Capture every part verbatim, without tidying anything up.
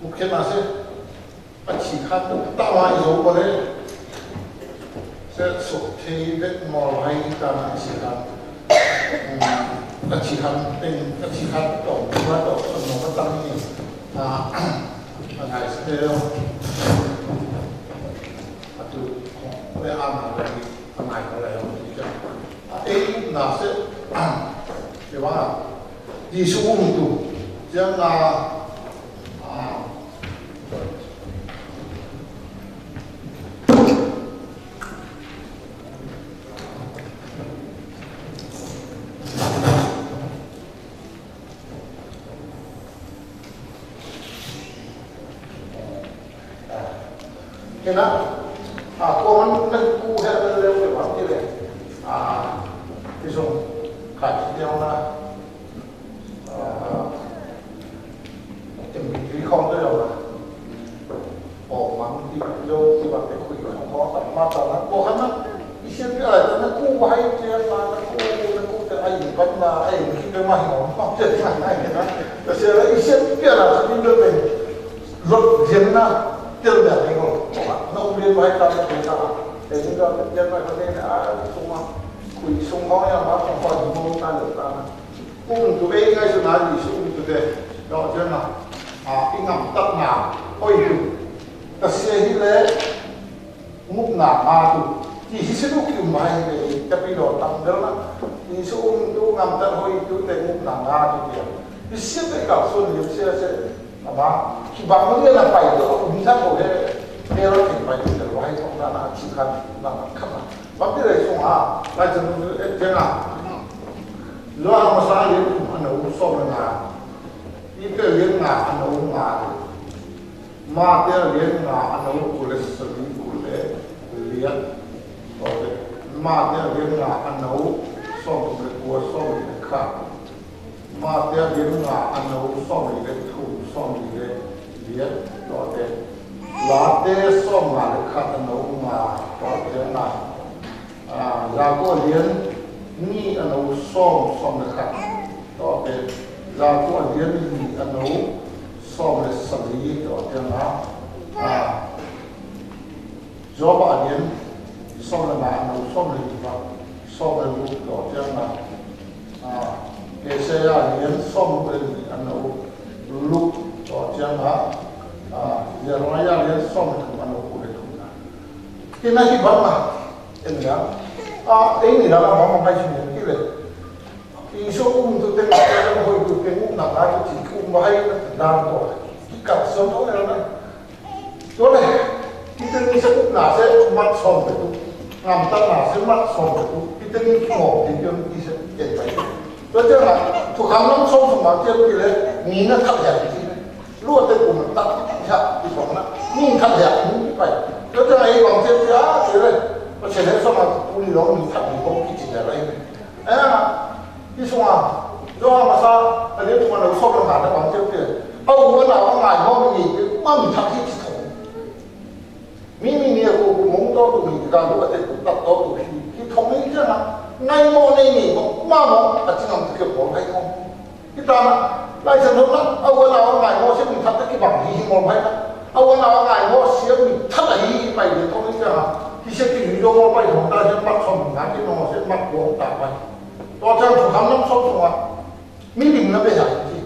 Buk khia na se, a chi khan ta ma i zo ko le. Se so te ve mo hai ta na chi khan. A chi khan teng, a chi khan to, ma to, no ma tang ni. A, a ngai se lo. A tu, le a ma le, a ngai ko le, a tu. A, e, na se, e wa. Yêsu ung tu, jang na, a, kena, a, ko man na ku he le le wa ti le. A, ti song, ka ti na. Ơ, tơm bi khong tơ yong a. Ơ, măng ti yô ti bang tơ khuy khong khong tăm ma tăm na kô khăn na. Ih siên bi ai tăm na kô wai tơ ma na kô na kô tơ ai băn na ai ki tơ ma hong ma tơ ma ai na. Tơ siên la ih siên bi la sa bi tơ tơ. Lôt diên na tơ na ai ngô. Na u biên wai tăm na tơ tăm. Tơ ni la tơ diên wai tơ ni na ai sung ma. Khuy sung khong ya ma khong khong mông ta lôt ta na. Ung tu ê ngai su na Yêsu ung tu tê. Dŏ jên na. A, ih ngăm tăt na. Hôi tu. Ta sie hi lê. Ngŭp na ma tu. Ti hi si tu ki um bai lê. Ta pi dŏ tăm dơl na. Yêsu ung tu ngăm tăt hôi tu tê ngŭp na ma tu tê. Hi si tê kal sun hi si si. Ama. Ki bang lê na pai tu. Um sa ko he. He lô ki pai tu tê. Wai kong na na chi khan. Na na khan na. Bác Piter sung a, lai sung a, ê, jeng a. Luang Masa liên a nâu sôm lê nga. Piter liên nga a nâu nga. Mateo liên nga a nâu, ku lê sa liên, ku lê liên. Mateo liên nga a nâu, sôm lê kua, sôm lê kha. Mateo liên nga a nâu, sôm lê thum, sôm lê liên. Late, Late sôm nga lê kha a nâu nga, Late nga. A, Yakôp liên ni a nâu sôm, sôm lê kha. Late, Yakôp liên ni a nâu sôm lê sa li, Late nga. A, Yôp a liên sôm lê ma a nâu sôm lê ni, sôm lê lŭk, Late nga. A, Esaya liên sôm lê ni a nâu lŭk, Late nga. A, Yeremia liên sôm lê thum a nâu ku lê thum na. Kena hi bang na. Ê ni la. A, ê ni la ma ma ma hi ni ki lê. Yêsu ung tu tê ma tê hôi tu tê ngŭp na ka tu chi ung bai na tê dan ko. Ki kăl sôm to na na. Yua lê, Piter ni sa ngŭp na se mat sôm pê tu. Ngăm tăt na se mat sôm pê tu. Piter ni ki ngŏ ti yua ni se ê bai. Yua jê na, tu khăm năm sôm sôm ma ti yua ki lê, ni na thăt ya ki lê. Lu a tê ku na tăt ya ki sôm na. Ni thăt ya ni ki bai. Yua jê na ê bang ti ya ki lê. Ba chen lê sôm ma ku ni long ni thăt ni bong ki chi ya lê. Ê, Yêsu a, Yôhan Masa, a liê tuma na u sôk la ngă ta bang tiê tiê. Âu wa nao wa ngă mô mi, ma mi thak hi chi thong. Mi mi ni a kô kô mông tô tơ mi, kang lu a tê kô tap tô tơ hi, hi thong ni tiê na. Ngai mô ni ni mô, ma mô, a chi ngăm tơ kiê mô ngai mô. Hi ta na, lai sa thong na, âu wa nao wa ngă mô, si mi thak tơ ki bang hi hi mô bai na. Âu wa nao wa ngă mô, si mi thak hi hi bai ni thong ni tiê na. Hi si ki ni dô mô bai thong ta, si mat thong ngă ki nô, si mat kô ta bai. Tŏ chang sung khăm năm sŏng sung a. Mi ling na be ha ki.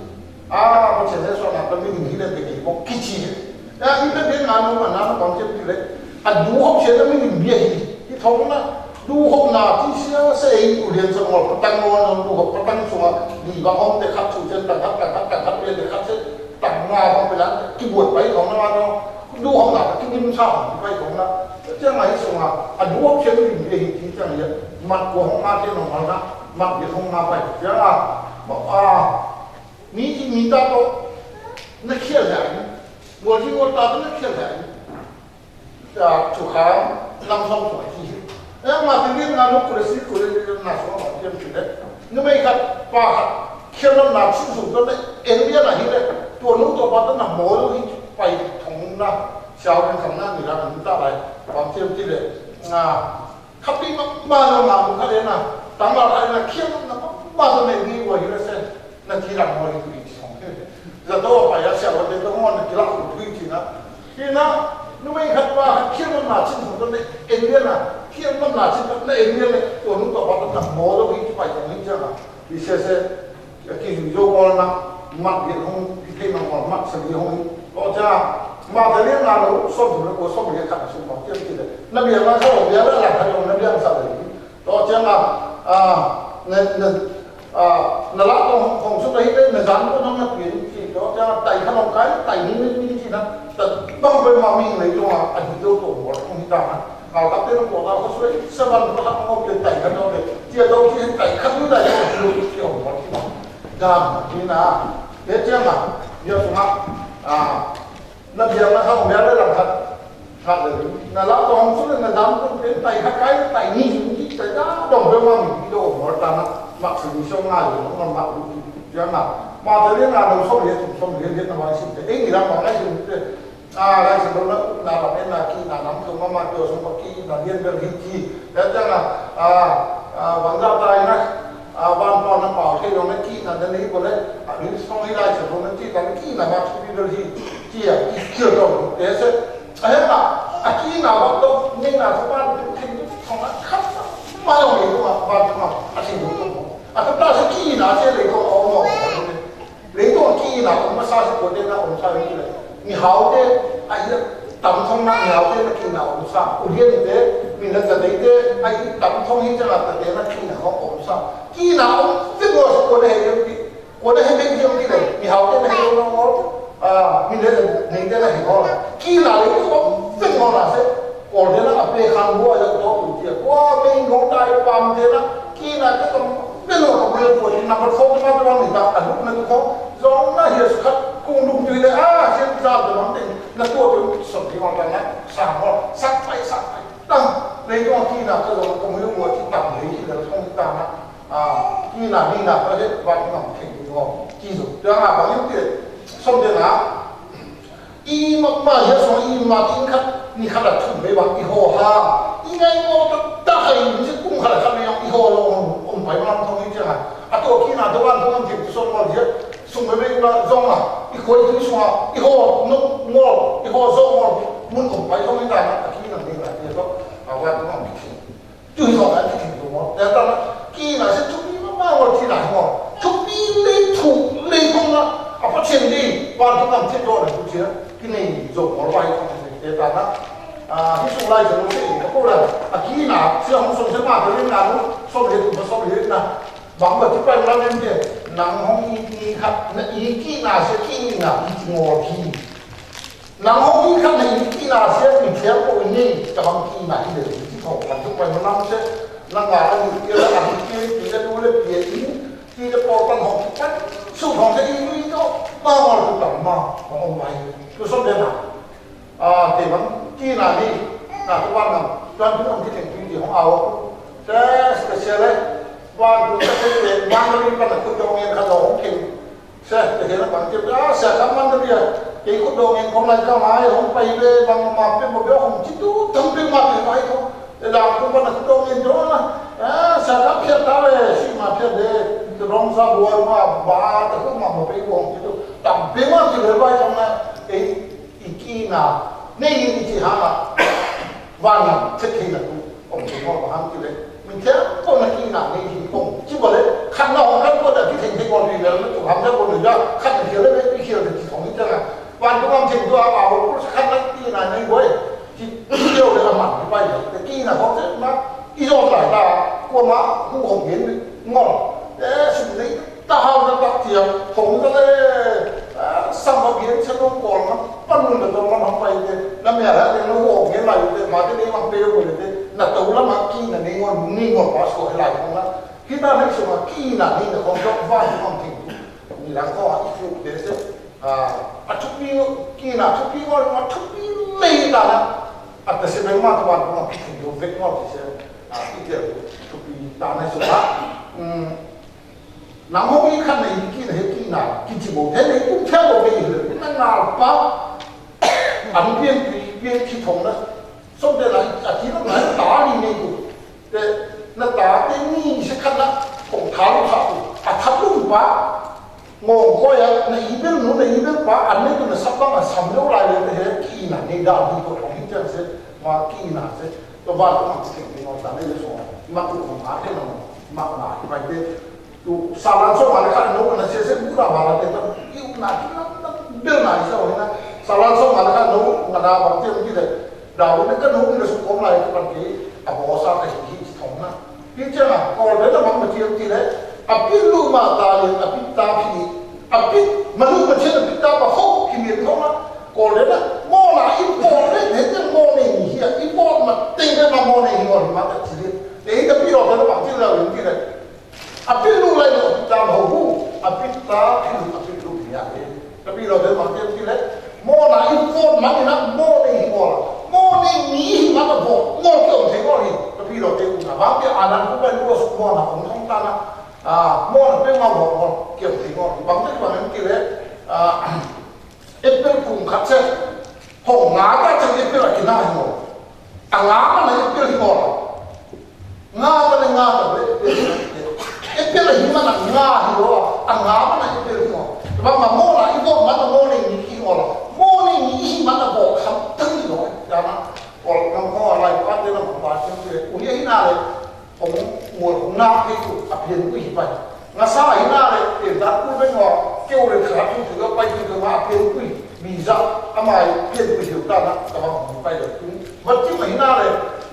A, bơ chen ne sŏ na bơ mi ling hi le be ki bŏk ki chi. A, i be be na nô ma na na bang chen ki le. A du hŏk chen na mi ling bia hi. Ki thong na. Du hŏk na ti sia se i u lien sa ngol pa tang ngol na du hŏk pa tang sung a. Di ba hŏng te khăp su chen tang khăp tang khăp tang khăp le te khăp se. Tang nga bang pe la. Ki buôn bai thong na ma nô. Du hŏk na ki nim sa hŏng bai thong na. Chen na hi sung a. A du hŏk chen mi ling bia hi ti chen ye. Mat kua hŏng ma chen nô ma na. Mat yet hŏng ma bai. Yua a, ma a, mi ji mi ta to, na khiel ya ni. Mo ji mo ta to na khiel ya ni. Ya, chu kha, năm sŏng chu ki. Ya, ma ti ni na no kure si kure ni na sŏng ma ti ni le. Ni mai kha, pa kha, khiel na na chu su to le, en ya na hi le. To nu to pa to na mo lu hi, pai thong na, xiao ni kham na ni la ni ta lai. Pa ti ni le. Na, Khăp pi ma, ma nô ma bu khăp le na. Tang la khăp le na, khiam na, ma, ma nô ne ni wa hi la se. Na ti la mo hi tu i ti song. Zăt dôk pă ya sia wă te dôk ngăn na ki lăk kŭ tui ti na. Ti na, nu mei khăt wa khăt khiêl mă na chin sung tơ ne, en lian na, khiêl mă na chin tơ ne, en lian ne, tơ nu tơ wa tơ na, mô dôk hi ti pă tơ ni chang na. Ti se se, ki yu yo kol na, mă biên hông, ti thê na wa mă sa ni hông. Tơ chang, mă tơ lian na lu, sôm tơ lu, kô sôm lian khăt sung mă, ti ti le. Na biên na sa, biên la la khăt na biên sa le. Tơ chang a, a, nê, nê, a, nê lăk tŏ hŏng, hŏng sŭt ta hĭ bê, nê dăn tŏ nŏng nê pin, či tơ chang a, tai khăn nŏng kai, tai ni ni ni či na, ta băng bê ma mĭn nê tŏ a, a di tŏ tŏ mŏt hŏng hĭ ta na. Ngao kăp tê nŏng tŏ ta kơ suê, sa băng tŏ hăk ngŏ bê tai khăn nŏng bê. Či a tŏ či tai khăn nŏng tai tŏ či tŏ mŏt či na. Dam, či na. Tê chang a, ya sŭng a, a, Nê biang na hŏng biang lê lăng khăt. Khăt lê. Nê lăk tŏ hŏng sŭt lê nê dăm tŏ pên tai khăt kai tai ni ni tai da dong bê ma mĭn pi dô mŏl ta na. Mă sŭ ni sŏng na yô mă mă lu. Yua na. Mă tơ lê na dong sŏng lê tŭm sŏng lê lê na wa sĭ tê. Ê ni dăm wa na sĭ tê. A, lai sĭ dô na na la mê na ki na năm tŭm mă mă tơ sŏng mă ki na lien bê hi ki. Yua na. A, a, wang da tai na. A, wan pon na pao, kê yong na ki na, na ni ko le, a, ni song hi lai chơ na ti ta na ki na ma chu bi dal hi, ki a, ki kiơ dong, te se, a, he ma, a ki na wa dong, ni na ko ban, ki ni song na, kham, ma yong ni ko ma, ban ma, a, si ni ko, a, ta ta se ki na, se le ko, o, no, le ko, ki na, o, ma sa se ko, de na, o, sa, ni le. Mi hao tê, a i tăm thong na mi hao tê na ki na ôm sa. U hiên tê, mi na sa tê tê, a i tăm thong hi chang a ta tê na ki na hong ôm sa. Ki na ôm, tê gua sa kua na he yơng ki. Kua na he bêng yơng ki lê, mi hao tê na he yơng na ngol. A, mi na sa tê tê na he ngol. Ki na lê ôm, tê ngol na sê. Kol tê na a pê khăn bua yơng tôk tê. Kua bêng ngol tai pam tê na. Ki na tê tôm, bêng ngol tôm bêng kua tê na bơ̆t thong tê na tê na mi ta. A luk na tê thong. Yong na hiên sŭ khăt, kung luk tê lê, a, hiên sa tê na tê. Na tua tui sŏm ti măng tang na, sa mô, săk pay, săk pay. Tang, lei tong ki na tơ dong tong yu bua ti tang lei ti dal tong tang na. A, ki na ni na tơ dê, wat ngam theng ti ngô. Ki dong, tơ nga bang yu ti, sŏm dê na. I ma, ma ya song i ma ti khăt, ni khăt la thum mê bang i hô ha. I ngai ngô tơ, tơ hai, ni si kung khăt la khăt mê yong i hô lo, ôm pay măng tong i chang ha. A tơ ki na tơ wan tong theng ti sŏm ma ya. Sung mê bê na zong a, i khuê tui sung a, i hô nôk ngol, i hô zong ngol, mŭn ôm pay zong i ngai na, a ki na ni na, i hô, a wan tong a mi ki. Tui zong a ki tui zong ngol. Tê ta na, ki na se tui ma ma ngol ki na ngol. Tui lê tui lê kong na, a pa chen di, wan tong a mi chen do na tui chen, ki ni zong ngol wai kong se, tê ta na. A, hi sung lai chen lo se, ka ko la, a ki na, se hong song se ma, tui na, song lê tui, song lê na. Bang bơ tŭ pai mlan nen tê, nang hong i, i khăt, na i ki na se ki na, i ti ngol ki. Nang hong i khăt na i ki na se, i thiam kô i ni, ta bang ki na i lê, i ti thong, bang tŭ pai mlan se, nang wa i, i la i ki, i la du le pi i, i la pô pan hong ki pan, su hong se i, i to, ma ngol tu tam ma, hong pai, tu sŏm dê na. A, tê măng, ki na ni, na tu wan ngam, tuan tu ngam ki theng tu ti hong ao. Tê, special lê, wan tu tê tê tê, wan tu ni pan tu dong yen ka dong hong theng. Tê, tê tê na bang tê, a, tê ka man tu ya. Tê ku dong yen hong lai ka mai, hong pai lê, bang ma pê mo bê hong chi tu, tam pê ma pê mai tu. Tê dang ku pan tu dong yen tu na. A, tê ka phiat ta lê, si ma phiat lê, tu dong sa bua ma, ba, ta ku ma mo pê hong chi tu. Tam pê ma chi lê bai tu na. Ê, I ki na, nê i ni chi hang a. Wa na, chê ki na tu, ong tu mo ba hang ki lê. Min chê ko na ki na nê i ong, chi bo lê, khăn na ong khăn ko na ki theng theng ko ni lê, na tu hang chê ko ni ya, khăn na ki lê, nê i ki lê, chi ong i chê na. Wa tu ong theng tu a, a, ko khăn na ki na nê i bo lê. Chi, chi lê o lê a man, ki bai lê, ki na ko chê na, i yo lai ta, ko ma, ku ong hên, ngol. Ê, sum ni, Ta hao ta tak tiêng, hong ta lê, a, sam ba bien chê nô kol ma, pan nun ta dong ma hong pai tê, na mê la tê nô hong hê lai tê, ma tê nê ma pê yo tê, na tô la ma ki na nê ngon, nê ngon pa so hê lai hong la. Ki ta nê so ma ki na nê na hong dong va hong thing. Nê la ko a i fu tê sê, a, a thupi, ki na thupi ngon, ma thupi lê ta na. A ta sê nê ma ta wa ma ki thing yo vek ngon tê sê, a, i tê thupi ta nê so ma. Nang hong i khăn nê i ki na hê ki na, ki chi bo, hê nê i tung theo bo bê i lê, na ngal pa, ăn biên tui, biên ki thong na, sôm tê na, a ki na na ta ni nê tu, tê, na ta tê ni sê khăn na, thong tha lu tha tu, a tha lu pa, Ngò koi a, na i bel nu, na i bel pa, a ne tu na sap bang a sam leo lai le te he, ki i na ne da di ko, ko hi tiang se, ma ki i na se, to ba to ma ki i na ta ne le so, ma tu ko ma te no, ma ma ki bai te, tu sa lan so ma le ka no, na se se bu da ba la te ta, i u na ki na, na, bel na i sa o na, sa lan so ma le ka no, nga da ba te ki le, da u ne ka no, ne so ko ma le ka pan ki, a bo sa ka hi hi thong na. Pi chang a, kol dena bang ma chiam ti le, a pi lu ma ta le, a pi ta pi, a pi ma lu ma chen a pi ta ba ho ki mi thong a, kol dena, mo na i po le, ne te mo ne ni hia, i po ma teng de ma mo ne hi mo ma ta chi le. Te i ta pi lo dena bang chi le, win ti le. A pi lu lai lo pi ta ma ho hu, a pi ta pi lu, a pi lu pi ya le. Ka pi lo dena bang chi le. Mo na i po ma ni na mo ne hi mo la. Mo ne ni hi ma na po. Mo kiong te mo ni. Ka pi lo te u na. Bang te a nan ku bai lu su mo na ong thong ta na. A, mo na pe ma mo mo. Kiong te mo ni. Bang te bang ni le. A, Epel kung khat se. Hong ngà ta chang epel a kina hi mo. A ngà ma na epel hi mo. Ngà ta le ngà ta le epel. Epel hi ma na ngà hi mo. A ngà ma na epel hi mo. Ba ma mo na i bo ma na mo ne ni hi mo. Mo ne ni hi ma na bo kham tang hi mo. Ya na. Ol ngam ko lai pa te na ma pa te. U ye hi na le. Hong ngol hong nă kê tu a piên kuih pai. Ngă sa hi nă lĕ, ê, dăk kuih ƀĕ ngol, kêu lĕ khă tu tu a pai tu tu ngă a piên kuih. Ƀi dăk, a mai piên kuih hiu ta nă, ta bang hong pai lĕ tu. Ƀăt kim hi nă lĕ,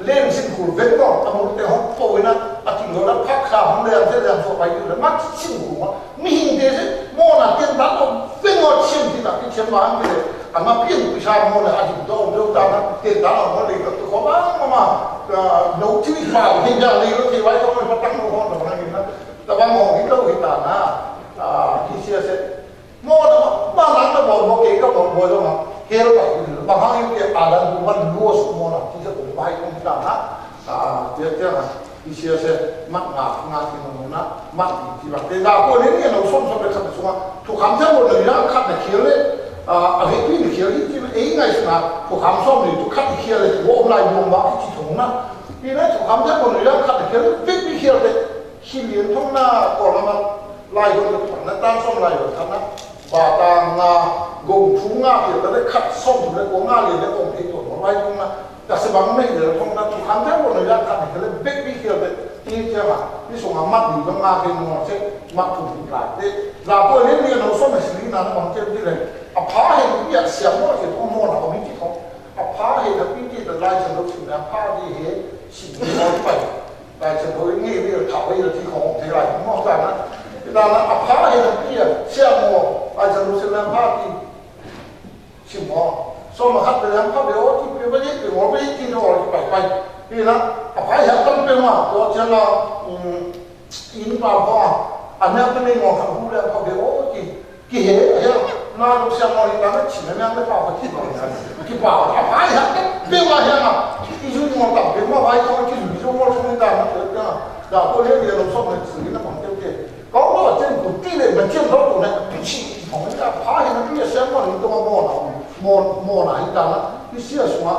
lêng sin kur ƀĕ ngol, a mur te hong pô hi nă, a ting ngol a phak sa hong lêng te lêng so pai tu lĕ, mă sin kur ngol. Mi hing te se, mô nă tien dăk ngol, ƀĕ ngol chim ti nă, ti chim ƀang ti lĕ. A mă piên kuih sa mô nă, a ting dôk dôk ta nă, tien dăk ngol lêng tu kho ƀang mă mă. Nô tui pao, hing yang lêng tu ti wai kho mă tăng ngol hong nă, ƀang nă. Tơpă mô hita hita na, a, ki sia se. Mô na ma, ma na na mô, mô ke ka mô, mô na ma. Hel ka, ma ha yu ke a la du ma lu su mô na, ki sia ko bai kong ta na. A, tia tia na. Ki sia se, ma nga, nga ki mô na, ma ki ki ba. Te da ko ne ne no som som le ka su ma. Tu kam ja mô na ya ka na ki le. A, a he ki ni ki le ki e ngai su na. Tu kam som ni tu ka ki le. Wo lai mô ma ki ki tu na. Ki ne tu kam ja mô na ya ka na ki le. Big big ki le. Hi lien thong na, kol na ma, lai hon na, na tang song lai hon thong na, ba tang na, gong thu nga, pia ta le khat song thu le, ko nga lien le, kong thei tuan, lai hon na, ta se bang mei le, thong na, tu han thang hon na, ya khat ne, le bek bi hiel le, ti tia ma, ti song a mat ni, bang nga ke mo se, mat thu thu lai, te, la ko le ni, no song na, si li na, na bang tia ti le, a pha he, ya siam mo, ke thong mo na, ko mi ti thong, a pha he, na pi ti, ta lai sa lo si na, pha ti he, si ni, mo pai. Lai chăn thối nghe bây giờ thảo bây giờ thì không thể lại mò ra nữa. Thế là nó áp phá thì nó kia, xe mò, lai chăn thối sẽ làm phá thì chịu mò. Sau mà khắp thời gian khắp điều thì bây giờ thì ngồi bây giờ thì nó gọi là phải quay. Thì nó áp phá thì tâm bên mà, có chuyện là, ừm, in vào kho. Anh em cái này ngồi khắp khu đang khắp điều thì Ki he, he, na lu sia mò ni ta na chi na miang le pao ki pao. Ki pao, a pai ha, pe wa he na. Ki yu ni mò ta, pe wa pai ko ki yu ni mò ko ni ta na, na. Da ko le le lo so na chi na mò te te. Ko lo chen ku ti le ma chen lo ku na, pi chi, mò ni ta pa he na pi sia mò ni to mò na, mò, mò na hi ta na. Pi sia sua.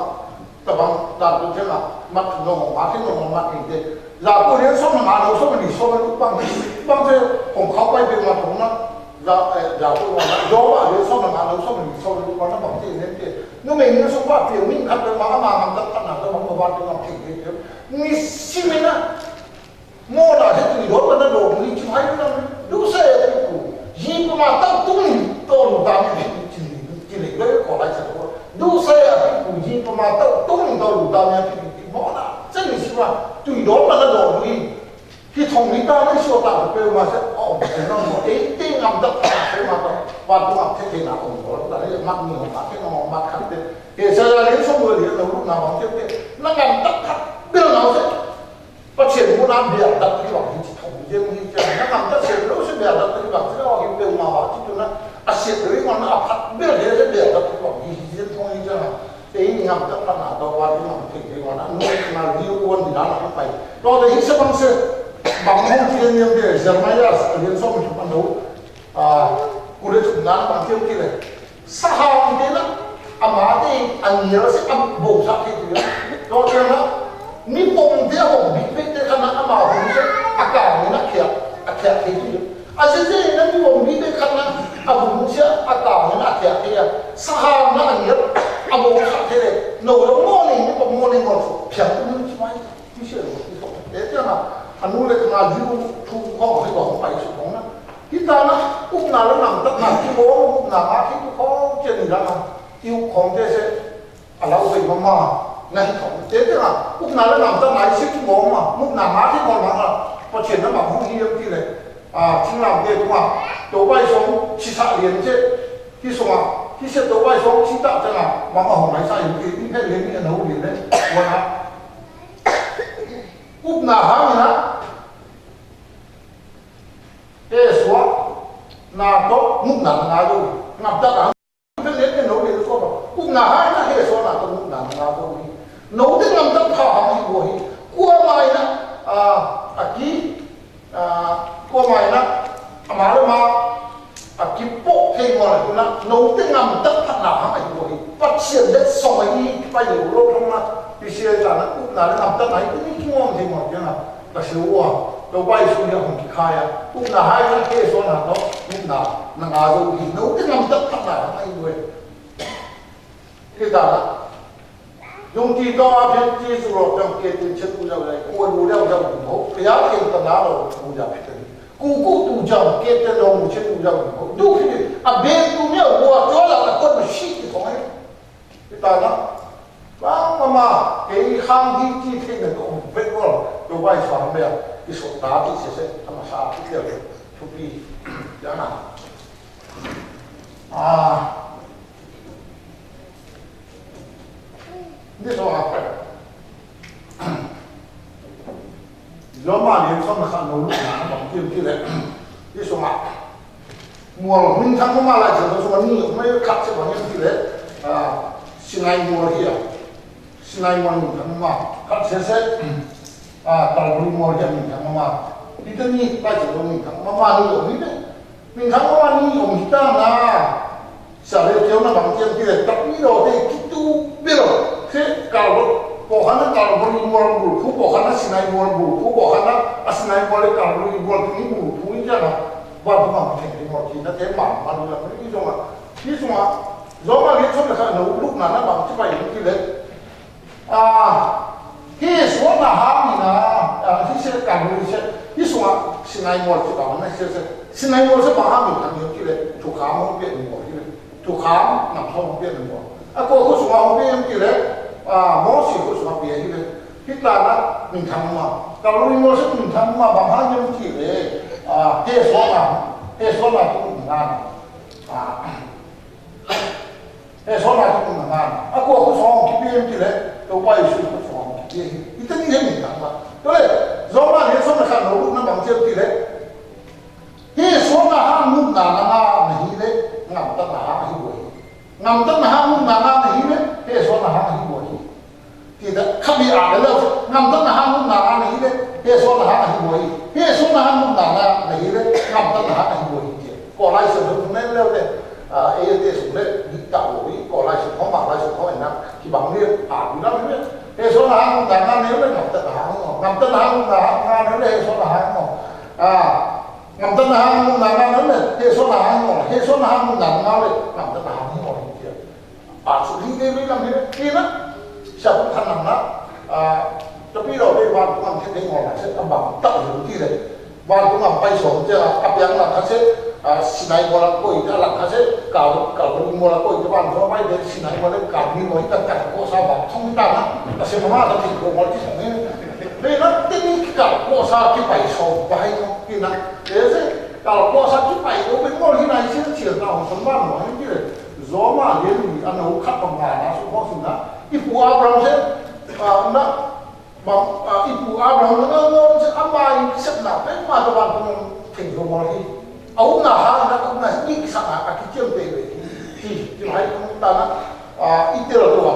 Tơpă tơpă tơpă, mat nong, mat nong, mat nong te. Yakob lien sôm nă, ngă nong sôm nă, sôm nă, ƀăng, ƀăng te, hong khao pai ƀing mat hong nă. Ya, ê, Yakob nă, Yôp lien sôm nă, ngă nong sôm nă, sôm nă, ƀăng te, nen te. Nô mê nă sôm ƀă, piêng mĭn khăt ƀă, ma, ma, ngăm tăp khăt nă, tơpă, ma, ƀă, tơpă, ma, piêng, piêng, piêng. Ngi sĭ mê nă. Mô nă he tui dot mă nă dot, mă ngi ci hai nă, du se a pi ku. Yi pă ma tau tung, to lu ta mă pi ci ni, ci ni, gơ ko lai sa ko. Du se a pi ku, yi pă ma tau tung, to lu ta mă pi ci mô nă. Sĭ ni sĭ ma, tui dot mă nă dot, mă ngi. Ki thong ni ta nă sô ta pe ma se, o, se nă mô, e, te ngăm ta ta, pe ma ta, wa tu ma te te nă ko, ta ni ma ni ma te nă ma ka te. Ke sa ya ni so mơ ni, lu na ma te te. Nă ngăm ta ta, bil na se. Pă chen mô nă biă dăp ti wang hi ci thong jeng hi ci nă ngăm ta chen lu si biă dăp ti wang ci nă wang hi pêu ma wa ci tu nă a siet ri ngon nă a phat biă he si biă dăp ti wang hi ci jeng thong hi ci nă. Te hi ngăm ta pă nă dau wa ti ngăm theng hi ngon nă nô nă ri u won di nă nă pai. Dau te hi sa bang se bang hong ti yen yen te Jeremia sa yen song hi pă nô. A, ku le chuk ngan bang kiêu ki le. Sa hang te na, a ma te, a ngiêl se, a bông sa te tu ya. Lo te na, mi bông te a bông bi pe te ka na, a ma bông se, a ka ni na kia, a kia te tu ya. A se te na mi bông bi pe ka na, Ê, tiang a, a nu lĕ ngă jiu thu khong hê gong pai su khong na. Hita na, uk na lĕ ngăm tăt na, ki bô uk na ngă ki tu khong, chen ni la ngă. Iu khong te se, a lau hê mama, na hi khong. Ê, tiang a, uk na lĕ ngăm tăt na, i se ki bô ma, uk na ngă ki bô ma ngă. Pô chen na ma hong hi yam ki lĕ. A, ching lam te tu ma, tô bai song, chi sa lien che. Ki song a, ki se tô bai song, chi ta tiang a, ma ma hong lai sa yam ki, ni hê lien ni a nô lien lĕ. Wa na. Uk na hang na. Ê sua. Na to, uk na na do. Ngăm tăt na. Uk na lĕ nô lĕ sua ba. Uk na hai na ê sua na to uk na na do. Nô te ngăm tăt pha hang hi bô hi. Kua mai na. A, a ki. A, kua mai na. A ma lĕ ma. A ki pô thei mô lĕ na, nô te ngăm tăt pha na hang ih bô hi. Pă siên lĕ song ih pai lô lô thong na. Pi siên ta na uk na lĕ ngăm tăt na ih bô hi ki mô thei mô lĕ na. Ta siu wa. Tô bai su ya hong ki kha ya. Uk na hai na ê sô na to. Uk na. Na ngă dô hi. Nô te ngăm tăt pha na hang ih bô hi. Ih ta na. Dùng ti to a phiên ti su lô trong kê tiên chêng u yau lai, kua lu leo yau mô, pia kê ta na lô u yau phiên. Ku ku tu jang kê tiên lô mu chêng u yau mô. Du khi a bê tu neo, ua cho la la kon ma shi ti thong ai. Ih ta na. Bang ma ma, kê hang hi ti thê ne to, bê ko, to bai sa bê, ih so ta ti se se, ta ma sa ti leo, tu pi, ya na. A. Ni song a. Rôma liêm sŏm na khăn nô lŭk na, bang kiêm ki lĕ. Ni song a. Mual, minh thang ma ma lai chơ song a ni, mê khăt chơ bang kiêm ki lĕ. A, Sinai mual hia. Sinai mual minh thang ma ma. Khăt chơ se. A, Kalvari mual hia minh thang ma ma. Ih ta ni, lai chơ minh thang ma ma ni, ni lĕ. Minh thang ma ma ni ôm hita na. Sa lĕ kiêu na bang kiêm ki lĕ, tapi lô tê ki tu bê lô. Sê Kalvari, pô hăn na Kalvari mual bul, pô hăn na Sinai mual bul, pô hăn na, a Sinai mual lĕ Kalvari mual tu ni bul, pô ni kiăng na. Bang tu ma ma theng theng mual ki na tê ma ma lu la ni song a. Ni song a. Rôma liêm sŏm na khăn nô lŭk na na bang kiêm pai ki lĕ. A, hê sua na hang na, a, hê sua ka hê sua, hê sua Sinai mual sua bang na hê sua, Sinai mual sua bang hang na hê sua ki lĕ, thu kham hong pia ni mual ki lĕ, thu kham, ngam thong hong pia ni mual. A, kô, kô sua hong pia ki lĕ, a, Môsi kô sua pia ki lĕ, hita na, minh thang ma, ka lu ni mual sua minh thang ma, bang hang ni ki lĕ, a, hê sua na, hê sua na tu na, a, Hê sô na tu na ngan. A kô kô song ki pim ki lĕ, tô bai su kô song ki pim. Ita ni hê ni tang ba. Tô lĕ, Rôma hê sô na khan nô lŭk na bang chiam ki lĕ. Hê sô na hang nŭk na na na na hi lĕ, ngam tăn na hang hi bô hi. Ngam tăn na hang nŭk na na na hi lĕ, hê sô na hang hi bô hi. Ti ta khăp bi a lĕ, ngam tăn na hang nŭk na na na hi lĕ, hê sô na hang hi bô hi. Hê sô na hang nŭk na na na hi lĕ, ngam tăn na hang hi bô hi. Kô lai sô nŭk na lĕ lĕ, a, ê tê sô lĕ, ni ta bô hi, kô lai sô hô ma lai sô hô na, ki bang lĕ, a, bi na lĕ. Hê sô na hang nŭk na na na hi lĕ, ngam tăn na hang hô. Ngam tăn na hang nŭk na na na hi lĕ, hê sô na hang hô. A, ngam tăn na hang nŭk na na na hi lĕ, hê sô na hang hô. Hê sô na hang nŭk na na lĕ, ngam tăn na hang hô. A, sô hi dê lui năm hi dê, ki na, sa pŭ khăn năm na, a, ta pi rô dê wan kông am thê dê ngô na, sê ta bang, ta yu ti dê. Wan kông am pai sông, chê a, a piang la khăn sê, a, Sinai mô la kôi, ta la khăn sê, ka, ka mô la kôi, ta wan kông pai dê, Sinai mô la ka, mi mô, ta ka, kô sa bang, sông ta na, ta sê mô ma, ta ti kô mô, ti sông hi. Dê na, ti ni ka, kô sa, ki pai sông, pai sông, ki na, dê sê, ka, kô sa, ki pai, kô pai mô, hi na, hi sê, chê ta, hông sông wan mô, hi dê. Rôma liêm ni, a nô khăp bang na, na, su hô su na. I pu Abraham sê, a, na, bang, a, i pu Abraham na, na, na, sê, a ma i sep na, pe ma ta bang kông theng rô mô hi. A u na ha, na, kông na, i sa na, a ki chiam pe we. Ti, ti hai kông ta na, a, i tê la tô wa.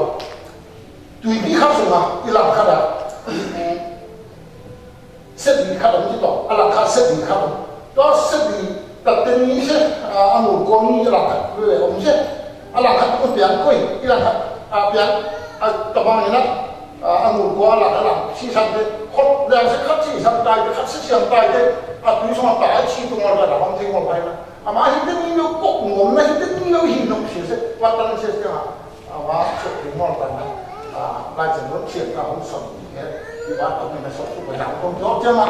Tui ki khăp su na, i lam khăp da. Sét bi khăp ôm sê to, a la khăp sét bi khăp ôm. To sét bi, ta tê ni sê, a, a ngul kô ni a la khăp, we, ôm sê. A la khăp ôm piang kôi, i la khăp, a, piang, a, ta bang ni na, a, a ngul kô a la khăp, a la, si san tê, khot, leng sê khăp si san tai tê, khăp si san tai tê, a tui song tai, si tu ngol ka la, bang tê ngol pai na. A ma hi tê ni yo kok ngom na, hi tê ni yo hi nok sê sê, wa tan sê sê ma. A, wa, sô, ti mol ta na. A, lai chang ron chien ta hong song ni he. Bác tông nè sŏk sŭk bă dang tông jŏk jê mă.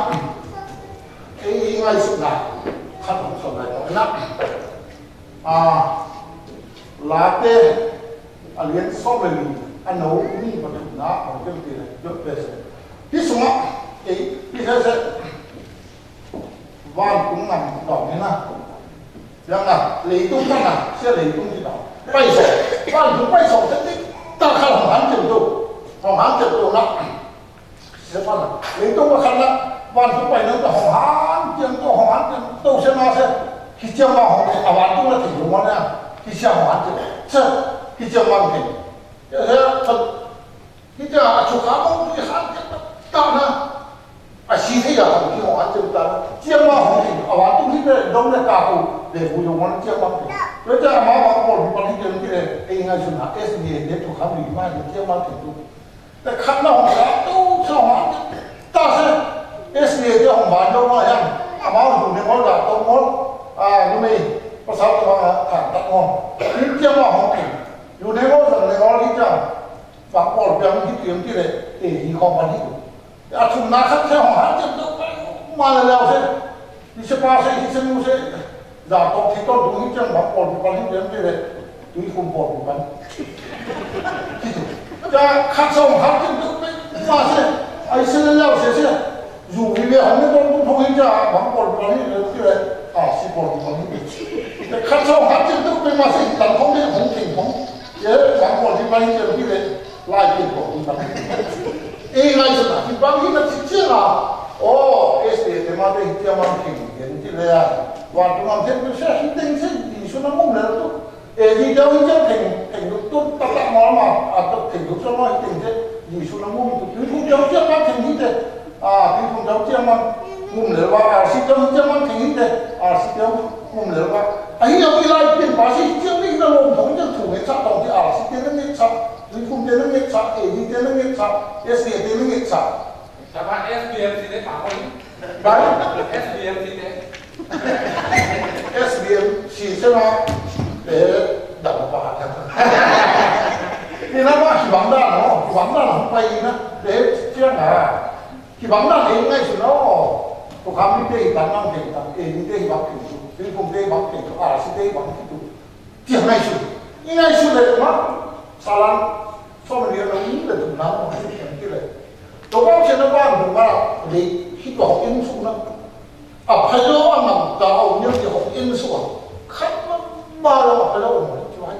Ê, ê, ngai sŭk na. Khăn hŏng sŏk ngai tông nă. A, Late, a, liên sŏk lĕ lĕ. A, nô, ni bă tŭ na, hŏng jê ti lĕ. Jŏk pê sĕ. Hĭ sŭng a. Ê, hĭ sĕ sĕ. Wang tung ngăn đỏ như na. Yang na, lễ tung ngăn na, sẽ lễ tung gì đó. Pai sŏ, wang tung pai sŏ, sẽ tích. Ta khăn hŏng hán jêm tô. Hŏng hán jêm tô na. Sẽ păn na. Lễ tung ngăn khăn na. Wang tung pai nâng ta hŏng hán jêm tô, hŏng hán jêm tô, sẽ na sẽ. Khi chiang ma hŏng, a wang tung na thì đúng không na. Khi chiang hŏng hán jêm. Sẽ, khi chiang ma thì. Sẽ, sẽ, Hita a chuk ha mông tui hăn jêng ta na. A si thê ya hŏng ki hŏng hăn jêng ta na. Chiang ma hŏng ki a wa tung hita dong na ka hu. Lê hu yong wan chiang ma hŏng ki. Yua ta ma wa kol hu pan hita ki lê. Ê ngai sun ha S B A dê chuk ha mi ma hita chiang ma hŏng ki tu. Ta khăn na hŏng ta tu sa hŏng hăn jêng. Ta se S B A dê hŏng ban yong ma yang. A ma hu ne ngol da tong ngol. A nu mê. Pasal ta ma khăn ta ngol. Chiang ma hŏng ki. Yu ne ngol da ne ngol hita. Păng ƀol piăng hit yêm ti lĕ, ê, hi khong păng hit. A chum na khăn se hŏng hăn jêng tŭ pê, ma lĕ leo se. Hi se pa se, hi se mu se. Za tŏk thi tŏk dŭng hit jêng păng ƀol pi păng hit yêm ti lĕ. Tui khum ƀol pi păng. Hit tŭ. Ja khăn se hŏng hăn jêng tŭ pê, ma se. Ai se lĕ leo se se. Yua wi lĕ hăn mê tŏk dŭng thong hit ja, păng ƀol pi păng hit yêm ti lĕ. A, si ƀol pi păng hit. Ja khăn se hŏng hăn jêng tŭ pê ma se, tăng khong lĕ hŏng thing khong. Yê, păng ƀol pi păng hit yêm ti lĕ. Lai kĭn kŏ kĭn bang. Ê, lai sơ̆ na, kĭn bang hĭ na ti chia na. Ơ, S B A dê ma dê hĭ chia ma kĭn, kĭn ti lĕ a. Wa tu ngam thên tu se hĭ têng se, Yêsu na ngum lĕ tu. Ê, di jao hĭ chia têng, têng tu tu, ta ta ma ma, a tu têng tu sa ma hĭ têng se, Yêsu na ngum tu. Tu tu jao chia ma têng hĭ tê. A, tu tu jao chia ma ngum lĕ wa, a si jao hĭ chia ma têng hĭ tê. A si jao ngum lĕ wa. A hĭ yao i lai kĭn ba si chia mi na lom thong chia tu nge sa tong ti a si chia na nge sa. Ri kum tê nâng ngek săk, ê, di tê nâng ngek săk, S B M tê nâng ngek săk. Tapa S B M si tê pă koi. Bai? S B M si tê. S B M si tê ma, ê, dăp ma pă hă. Ê, na ma, ki bang đa, no, ki bang đa, no, pai na, ê, chiang a. Ki bang đa, ê, ngai su, no. Ko kam ni tê, bang đa, tê, bang, ê, ni tê, bang, tê, su. Ri kum tê, bang, tê, su. A, si tê, bang, tê, su. Tieng ngai su. I ngai su lĕ ma, salan, song lia nang lĕ tu nang ma tieng ti lĕ. Tôbang se na bang tu ma lĕ, hit ba hok in su na. A pha yo a ngam ta o nyo ti hok in su a. Khat ma ma la a pha yo a ma ti wai.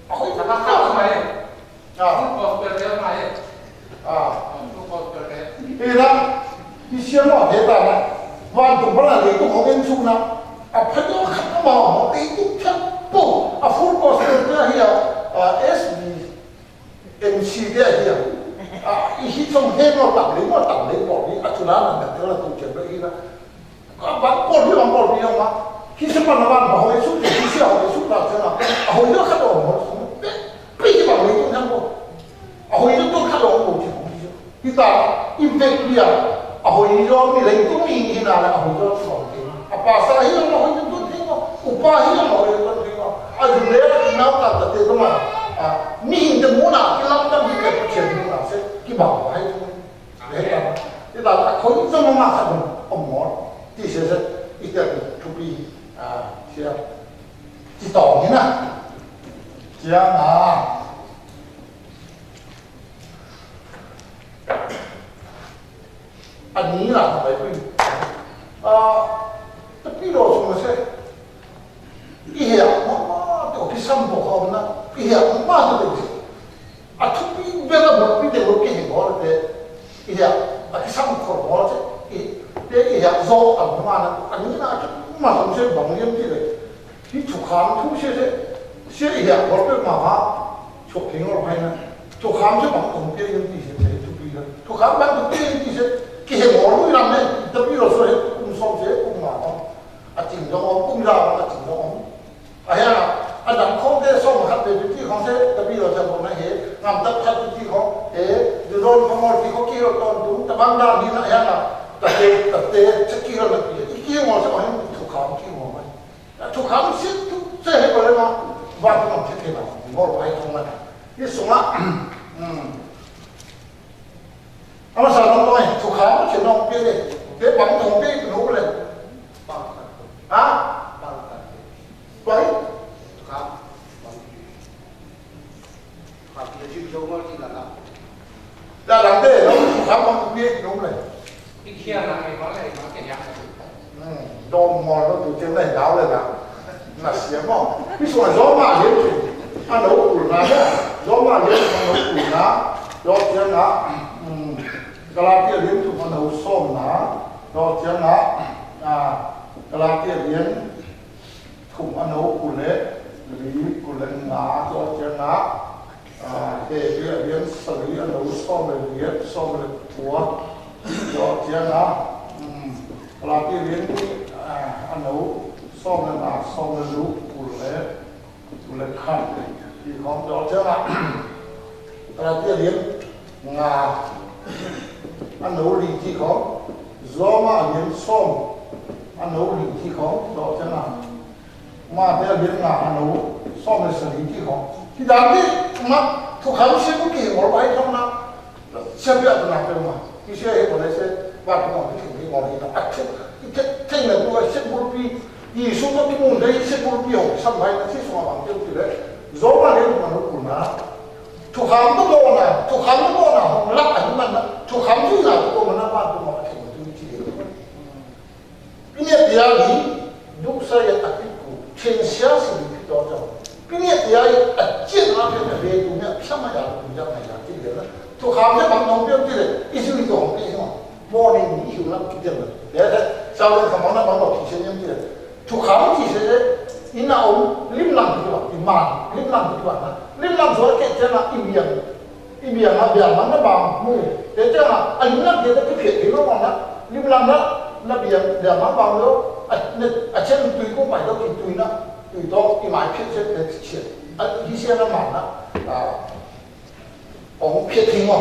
A hoi ta ka ka ma e. A. Full gospel kê ma e. A. Full gospel kê. Ê na, i sia ma hê ta na. Wan tu ma la lĕ tu hok in su na. A pha yo khat ma ma, ê tu thiang pô. A full gospel kê hia, a, S B M C kê hia. A, i hi song hê ma tang lê, ma tang lê, bô ni, a chu na na, na, na, tu thiang lê i na. Ka bang ƀol pi, bang ƀol pi yong ma. Khi se ma na bang, bang hoi su, khi se hoi su, bang se na. A hoi yua khă dong hoi su. Pi, pi bang hoi yua khă dong. A hoi yua khă dong hoi su. Khi ta, i pi pi a. A hoi yua mi leng tu mi hi na la, a hoi yua su hoi. A pa sa hi yua ma hoi yua tu ti ma. U pa hi yua ma hoi yua tu ti ma. A yu le, i nau ta ta te tu ma. A, mi hin te mu na, ki lam ta mi ke pa chen mu na se. Ki bang hoi tu. Ê, ta, ê, ta, ta, khôi i tâm ma khăn ômor. Ti se se, i tâm thupi, a, sia. Ti tong ni na. Sia na. Ani na, ta bai pui. A, tapi lo sung se. I hiăp mama, tơ ki sam bŏk hŏm na, i hiăp mama tơ tơ. A thupi bê la bŏk pi tơ bŏk ki hi bŏk tơ. I hiăp, a ki sam kŏr bŏk tơ. I, tơ i hiăp zô a mama na, a ni na a ki ma tơ se bang yêm ti lĕ. Ki chu kham thu se se, se i hiăp bŏk tơ mama, chu ki ngor bai na. Chu kham se bang tong tơ yêm ti se se thupi na. Chu kham bang tong tơ yêm ti se, ki hi bŏk lu lam ne, tơ pi lo so se, kum som se, kum ma. A ching dong ôm, kum ra a ching dong ôm. A hia, a dang khong tê song khăn tê ti khong tê, ta bi lo chang khong na he, ngam tap khăn ti khong, he, du ron khong ngol ti khong ki ro ton tu, ta bang dang ni na hia na, ta tê, ta tê, chak ki ro na pi, i ki ngol sa hia, thu kham ki ngol mai. Ta thu kham si tu, se he ko le na, wa tu ngam chak ki na, ngol pai khong na. Ni sung a, hmm. A ma sa nong Dom mol nó tŭ jêng lĕ gao lĕ nă. Nă sia mơ̆. Pi sua Rôma liêm thŭn a nâu kŭl nă. Rôma liêm thŭn a nâu kŭl nă. Dŏ jêng nă. Galatia liêm thŭn a nâu sôm nă. Dŏ jêng nă. Galatia liêm thŭn a nâu kŭl lĕ, lĕ kŭl lĕ ngà, dŏ jêng nă. Hêbrơ liêm sơri a nâu sôm lĕ liêm, sôm lĕ pua. Dŏ jêng nă. Galatia liêm a nâu sôm lĕ ngà, sôm lĕ lŭ, kŭl lĕ, kŭl lĕ khăn. Pi khŏm dŏ jêng nă. Galatia liêm ngà a nâu lĭng chi khŏm, Rôma liêm sôm a nâu lĭng chi khŏm, dŏ jêng nă. Mă te a biên ngà a nâu, sôm lĕ sơri chi khŏm. Thì đáng lý, mă, thu khăm sie bút kì ngol bai khŏm nă. Sia biă tơ nă tơ mă. Thì sia hê bô lĕ se, bai khŏm nă, thì ngol hi nă. A, thì, thì, thì nă, bô se bút pi, Yêsu mă thì mung dei se bút pi hŏ, sam bai nă, si sua bang, thì lĕ. Rôma lĕ mă nô kŭl nă. Thu khăm bút bô nă, thu khăm bút bô nă, hŏng lăk a hi mă nă. Thu khăm dui nă, bút bô mă nă, bai khŏm nă, thì mă, thì mă, thì mă. Pi nê tia ri, duk sa ya a pi ku, chen sia si ri pi to to. Pi nê tia ri, a chen a pi nê be tu nê, sa ma ya tu ya ma ya ti le la. Tu kham nê bang nong pi ti le, i su i tu hong pi ma. Mo ni ni i su la pi ti le. Le le, sa le kham na bang lo ki se nyem ti le. Tu kham ti se le, i na ong, lim lang pi wa, i ma, lim lang pi wa na. Lim lang so ke chen a i biang. I biang a biang măng na bang mu. Te chang a, a lim lăng te ta pi phiet pi ma bang na. Lim lăng na, na biang, biang măng bang lo. A, na, a chen tui kung pai lo ki tui na. Tui to, i mai phiet chen te chen. A, hi sia na măng na. A, ong phiet pi ma.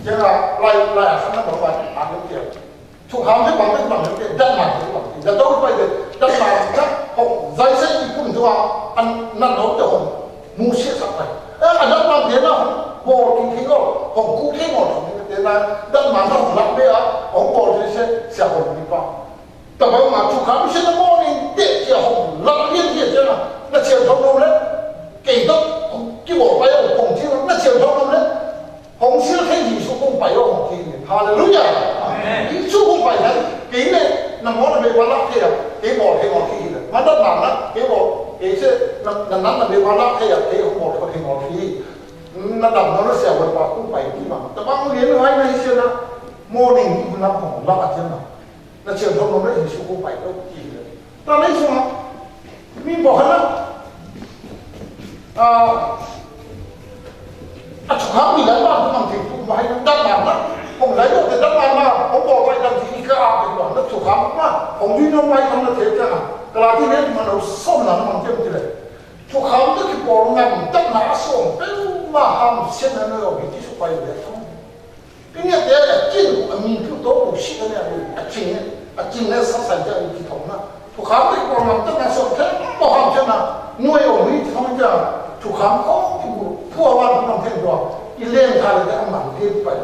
Chang a, lai, lai a san na bang bang, a, lim chen. Thu kham te bang te bang te, dăt măng te bang te, dăt dâu pai te, dăt măng te, hŏng, zai se i pun thu a, ăn, năn hŏng te hŏng, mu sie săk pai. Ơ, a dăt măng te na hŏng, bôl ki thing ôh, hŏng ku thing ôh, hŏng te na, dăt măng na hŏng lăk be a, hŏng bôl te se, se hŏng ni pa. Ta bang ma thu kham se na mô ni, te se hŏng, lăk lien te se na, na se hŏng nô le, kei dăt, hŏng, ki bôl pai hŏng, hŏng si, na se hŏng nô le, Hŏng sil kheng Yêsu kung pai ôh hŏng kheng. Haleluya. Amen. Yêsu kung pai nă, kei nê, nă mô nă bê ba lak kheng, kei bôl kheng ngol kheng. Mă dăt măng nă, kei bôl, kei se, nă, nă năn nă bê ba lak kheng, kei hŏng bôl kheng ngol kheng. Nă dăm nă nă sia wơ̆t ba kung pai kei măng. Tơpă mơ̆ng yên nă wai nă sia nă, mô ninh nă hŏng lak a chen nă. Nă chen thŏm nŏm lĕ Yêsu kung pai tŏ kih lĕ. Ta lĕ sua. Mi bŏ hăn nă. A, a, chu khăm mi lăi ba tu măng thing tu măng hai nă dăp măng nă. Hŏng lăi dŏ te dăp măng nă. Hŏng bŏ pai dăm ti i ka a pe bŏ nă chu khăm ma. Hŏng dui nŏm pai khăm nă te te nă. Ka la ti lĕ măng nă sŏm nă măng te ti lĕ. Chu khăm nă ki bŏ ngăn dăp nă sŏm pe ma ham sen nă nơ bi ti su pai lĕ khăm. Pi nê te a ching, a mĭn piu tô, pu shi nê, a ching nê, a ching nê sa sa ja i ki thong na. Pu kham te ko ngam ta na so te, pu kham te na, nuai o mi ki thong ja, pu kham ko, pu, pu a wan pu nam ten dua, i len ka le te a man te pai.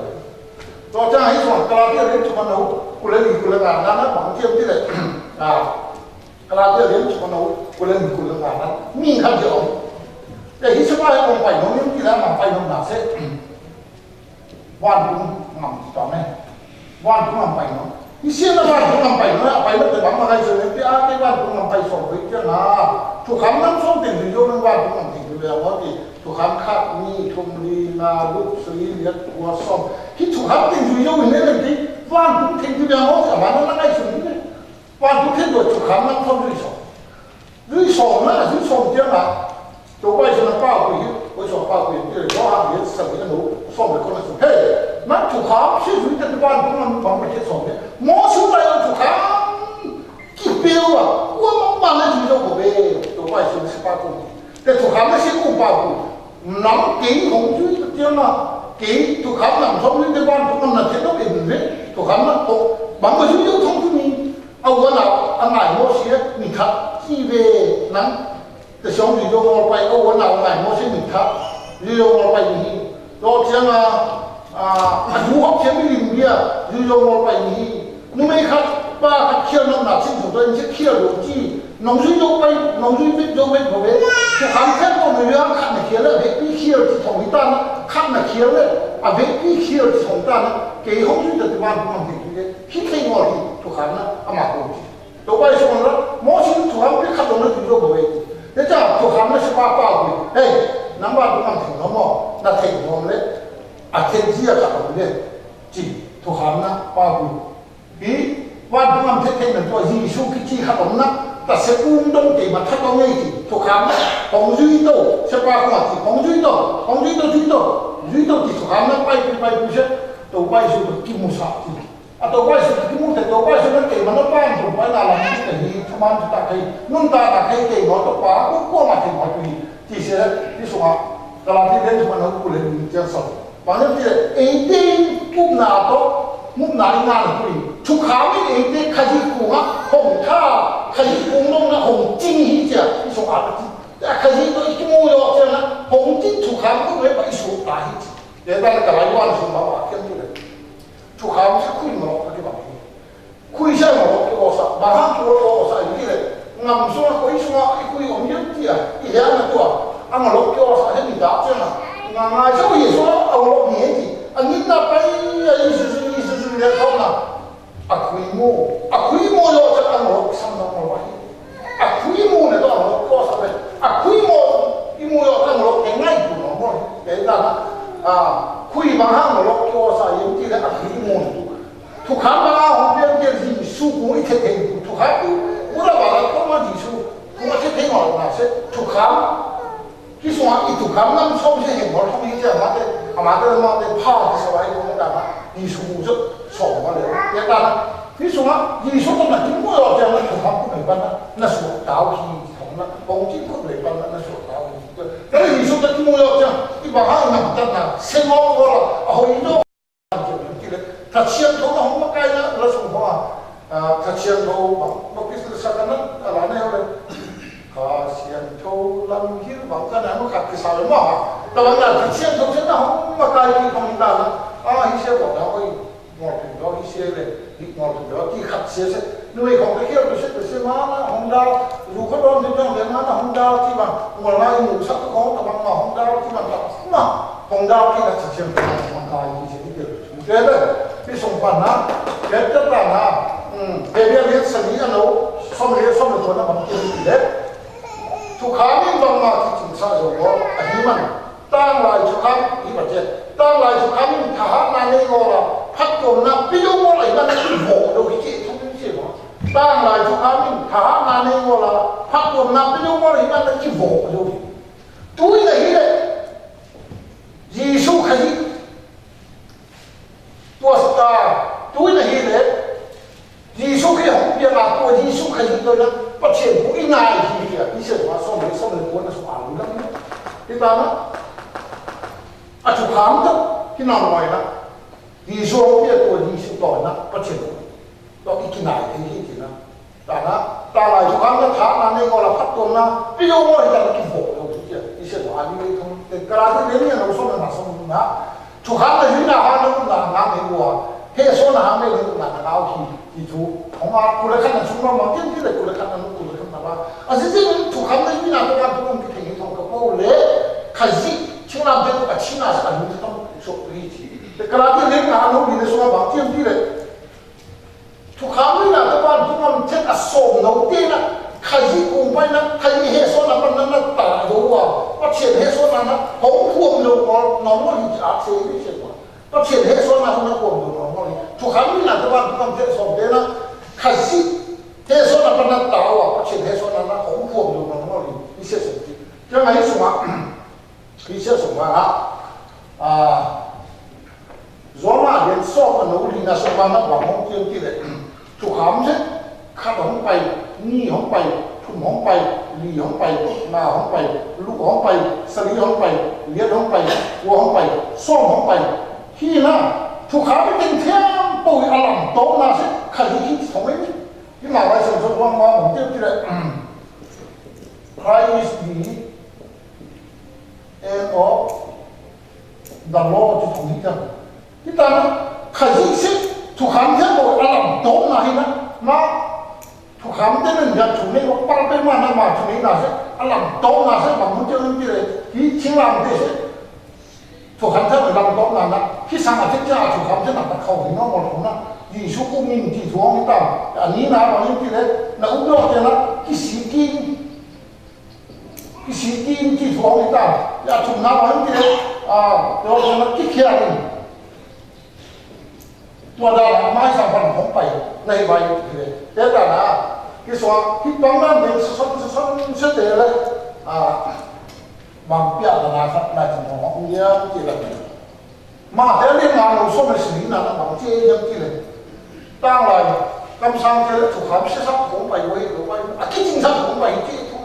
To ja i so, Galatia len chu ma nau, ku le ni ku le na, na, na, bang tiam ti le. A, Galatia len chu ma nau, ku le ni ku le na, na, mi ka je o. Te hi sa pai o pai no, ni ki la ma pai no na se. Wan Tum ngăm tong e. Wan Tum ngăm pai nô. Ih sĭn na Wan Tum ngăm pai nô, pai nô te bang ma gai sô ne, pi a ke Wan Tum ngăm pai sô, pi ke na. Thu khăm năm sông tỉnh Thủy Dô nâng Wan Tum ngăm tỉnh Thủy Dô wa pi. Thu khăm khăp ni, thum ri, na, lŭk, sui, liet, kua, sông. Hi thu khăm tỉnh Thủy Dô ne nâng ti, Wan Tum tỉnh Thủy Dô wa pi, a ma na na gai sô ne. Wan Tum tỉnh Thủy Dô thu khăm năm sông ri sông. Ri sông na, ri sông tiang na. Tô bai sông na pao kui hi, bai sông pao kui hi, ri sông hang hi, sông hi na nô, sông ri kông na sông. Hê, na thu khăm, si ri ta tu ban kông na bang bai sông hi. Mô sông bai na thu khăm. Ki pêu a, ua mô ban na ri sông kô bê. Tô bai sông si pao kui. Te thu khăm na si kông pao kui. Năm kì hông ri ta tiang na. Kì thu khăm năm sông ri ta ban kông na thiê tô kì ri. Thu khăm na tô. Bang bai ri sông thong tu ni. A ua nau, a ngai mô si, ni khăp, ki bê, năn. Te sông ri dô ngol pai, ơ, ua nau ngai mô se mĭn thă. Ri dô ngol pai mĭn hi. Dô tiang a, a, a du hŏk se mĭn lim bia. Ri dô ngol pai mĭn hi. Nu mê khăp, pa khăp khiêl nŏng nă sĭn sông dô se khiêl dô chi. Nŏng ri dô pai, nŏng ri bê dô bê dô bê. Su khăn khăn dô mê bia khăn nă khiêl lĕ, bê pi khiêl chi thong hi ta nă. Khăn nă khiêl lĕ, a bê pi khiêl chi thong ta nă. Kê hŏk ri dô ti ban kŭm măng hê ri dê. Hi thê thukham na, ama kô. Tôbá Yêsu ngăn la, Môsi thukham pi khăp dŏng na tui dô bơ we. Tê chang thukham na sipapa kô. Ê, nang ba thukham theng nô mô, na theng nô le. A theng jia khăp dŏng le. Chi, thukham na, pa kô. Pi, wa thukham theng theng na tua Yêsu kih chi khăp dŏng na. Ta se ung dŏng te ma thăp dŏng ngai chi. Thukham na, hong jui tô, sipapa kô chi, hong jui tô, hong jui tô, jui tô. Jui tô chi thukham na, pai pi, pai pi se. Tôbá Yêsu tô kih mô sa chi. A tôbá Yêsu kih mô te tôbá Yêsu năn kei ma năn pang tôbá năn lam kih kei hi, tơman tôbá kei, nun ta ta kei kei ma tôbá, kô kô ma kei ma kei, ti se, ti sung a, Galati leng tơman a kô leng ni tia sa. Bang năn ti leng, ê tê, kŭp na tô, mŭp na i ngan kŭ i. Thukham i ê tê, kha ji kŭ ma, hong tha, kha ji kŭ nong na hong ching hi tia, ti sung a ti. Kha ji tô i kih mô yo tia na, hong ching thukham kŭ we ba i su ta hi ti. Ê ta na Galati wan sung ma wa kiăng ti leng. Thukham sĭt khuih ngŏ lŏk kơ kih bang hi. Khuih sĭt ngŏ lŏk kơ ôsa, bang hăng kơ ôsa ih lĕ. Ngăn sua khuih sua ih khuih ôm yơh tia, ih hia na tua. A ngŏ lŏk kơ ôsa hê ni dăp sĭt na. Ngăn ngăn sua ih sua a ngŏ lŏk ni hê ti. A ngin na pai a ih su su ih su su lĕ tŏ na. A khuih mô, a khuih mô lŏk sĭt a ngŏ lŏk sam na ngŏ lŏk hi. A khuih mô lĕ tŏ a ngŏ lŏk kơ ôsa lĕ. A khuih mô, ih mô lŏk a ngŏ lŏk kơ ngai kŭ nô mô. Lĕ ta na. A khuih bang hăng ngŏ lŏk kơ ôsa ih ti lĕ a khuih mô lĕ tŏ. Thukham bang a hong piăng piăng Yêsu kung i thét theng kung thukham kung. Ura bala kung ma Yêsu kung a thét theng ngol na se thukham. Kih sua i thukham năm sôm se heng ngol thong i tia ma te. A ma te ma te pha te sa wai kung ta ma. Yêsu kung sôm ma le. Ê ta na. Kih sua Yêsu kung na kih mô yo tia na thukham kung heng pan na. Na sua tao hi thong na. Kung kih kung heng pan na na sua tao hi. Ê Yêsu kung kih mô yo tia. I bang hăng na ta na. Se ngol ngol a hoi no. Thachien thô na hong ma kai na la sung hoa. Thachien thô bang bang kis sa ka na ala ne hore. Thachien thô lam hir bang ka na ma ka kis sa ma ha. Ta bang na thachien thô se na hong ma kai ki hong ta na. A hi se wa na hoi. Ngol tu do hi se le. Hi ngol tu do ki khat se se. Nui hong ka hiel tu se tu se ma na hong da. Lu ka don tu jong le ma na hong da ti bang. Ngol na i mu sa tu hong ta bang ma hong da ti bang ta ma. Hong da ki na thachien thô na hong ma kai ki se. Kê lĕ, pi sung pan na, kê tât ta na, kê biă liêt sa ni a nô, sôm liêt sôm liêt tuan na bang kê lĕ. Thukham in bang ma ki ching sa yo wo, a hi man. Tang lai thukham, hi ba chê. Tang lai thukham in tha ha na ne ngô la, phat tuôm na pi yo ngô la, hi man na ki bo, do hi chê, thu pi chê bo. Tang lai thukham in tha ha na ne ngô la, phat tuôm na pi yo ngô la, hi man na ki bo, do hi. Tui na hi lĕ. Yêsu Krist. Tua star, tui na hi lĕ, Yêsu Krist hŏng pia na tua Yêsu Krist tui na, Pachien kŭ i nai hi pia, i se wa song le song le tua na song a lu na. Ti ta na, a chu kham tu, ki nong noi na. Yêsu hŏng pia tua Yêsu tui na, Pachien kŭ. Tua i ki nai hi hi ti na. Ta na, tang lai thukham na tha na ne ngô la phat tuôm na, pi yo ngô hi ta na ki bo yo hi tia, i se wa a ni le thong, te kra te ne ni na so na na so na. Thukham na yu na ha na na na ne ngô. He so na ha ne na na na hi, i thu. Hong a ku le khan na sung na ma kin ki le ku le khan na ku le khan na ba. A si si thukham na yu na to na to ki theng thong ka po le. Kha si, chu na be to ka chi na sa ni thong so ri chi. Te kra te ne na no ni le so na ba kin ki le. Thukham ri na tơpă dungăm chĕt a sôm nô tê na, Khazih kung pay na, Khazih hê sô na păn na na ta dô wa, Pachien hê sô na na, hông khuôm dô wa, nong wa hi chă sê ri sê wa. Pachien hê sô na hông na khuôm dô nong wa hi. Thukham ri na tơpă dungăm chĕt a sôm tê na, Khazih hê sô na păn na ta wa, Pachien hê sô na na, hông khuôm dô nong wa hi. Hi sê sôm ti. Chăng a hi sung a. Hi sê sôm a. A. Yôhan lian sôm a nô li na sôm a na bang hông kiăng ti lĕ. Thukham sê, khăt hông pay, ni hông pay, thum hông pay, li hông pay, na hông pay, lu hông pay, sali hông pay, liet hông pay, wa hông pay, sôm hông pay. Hi na, thukham sê têng thiam pô a lăm tôm na sê, Khazih hi thong ê. Hi na lai sôm sôm wa ma hông kiăng ti lĕ. Christ is the end of the law, ti thong hi chăng. Hi ta na, Khazih sê, thukham sê pô a lăm tôm na hi na, ma, thukham sê năn ya thu nê, wa pal pê ma na ma thu nê na sê, a lăm tôm na sê, ma mu chê năn ti lĕ, hi ching lăm tê sê. Thukham sê a lăm tôm na na, hi sang a chê chê a thukham sê na ta khâu hi na, ma thong na. Yêsu kŭm nin ti thuông i ta. A ni na wa nin ti lĕ, na u dŏ te na, ki si ki, ki si ki nin ti thuông i ta. Ya chŭm na wa nin ti lĕ, a, dŏ te na, ki kia nin. Tua đa na, mai sang pan hong pai, na hi bai ti lĕ. Te đa na, ki sua, ki pang nan den, sô sô, sô sô, sô te lĕ. A, bang pia đa na, sa, na chŭm hong, hong, ya, ti lĕ. Mate lĕ ngã nô sô mê si na na bang chê yam ti lĕ. Tang lai, kam sang te lĕ chu kham sê sa kông bai wei lô bai. A ki ching sa kông bai chê thu.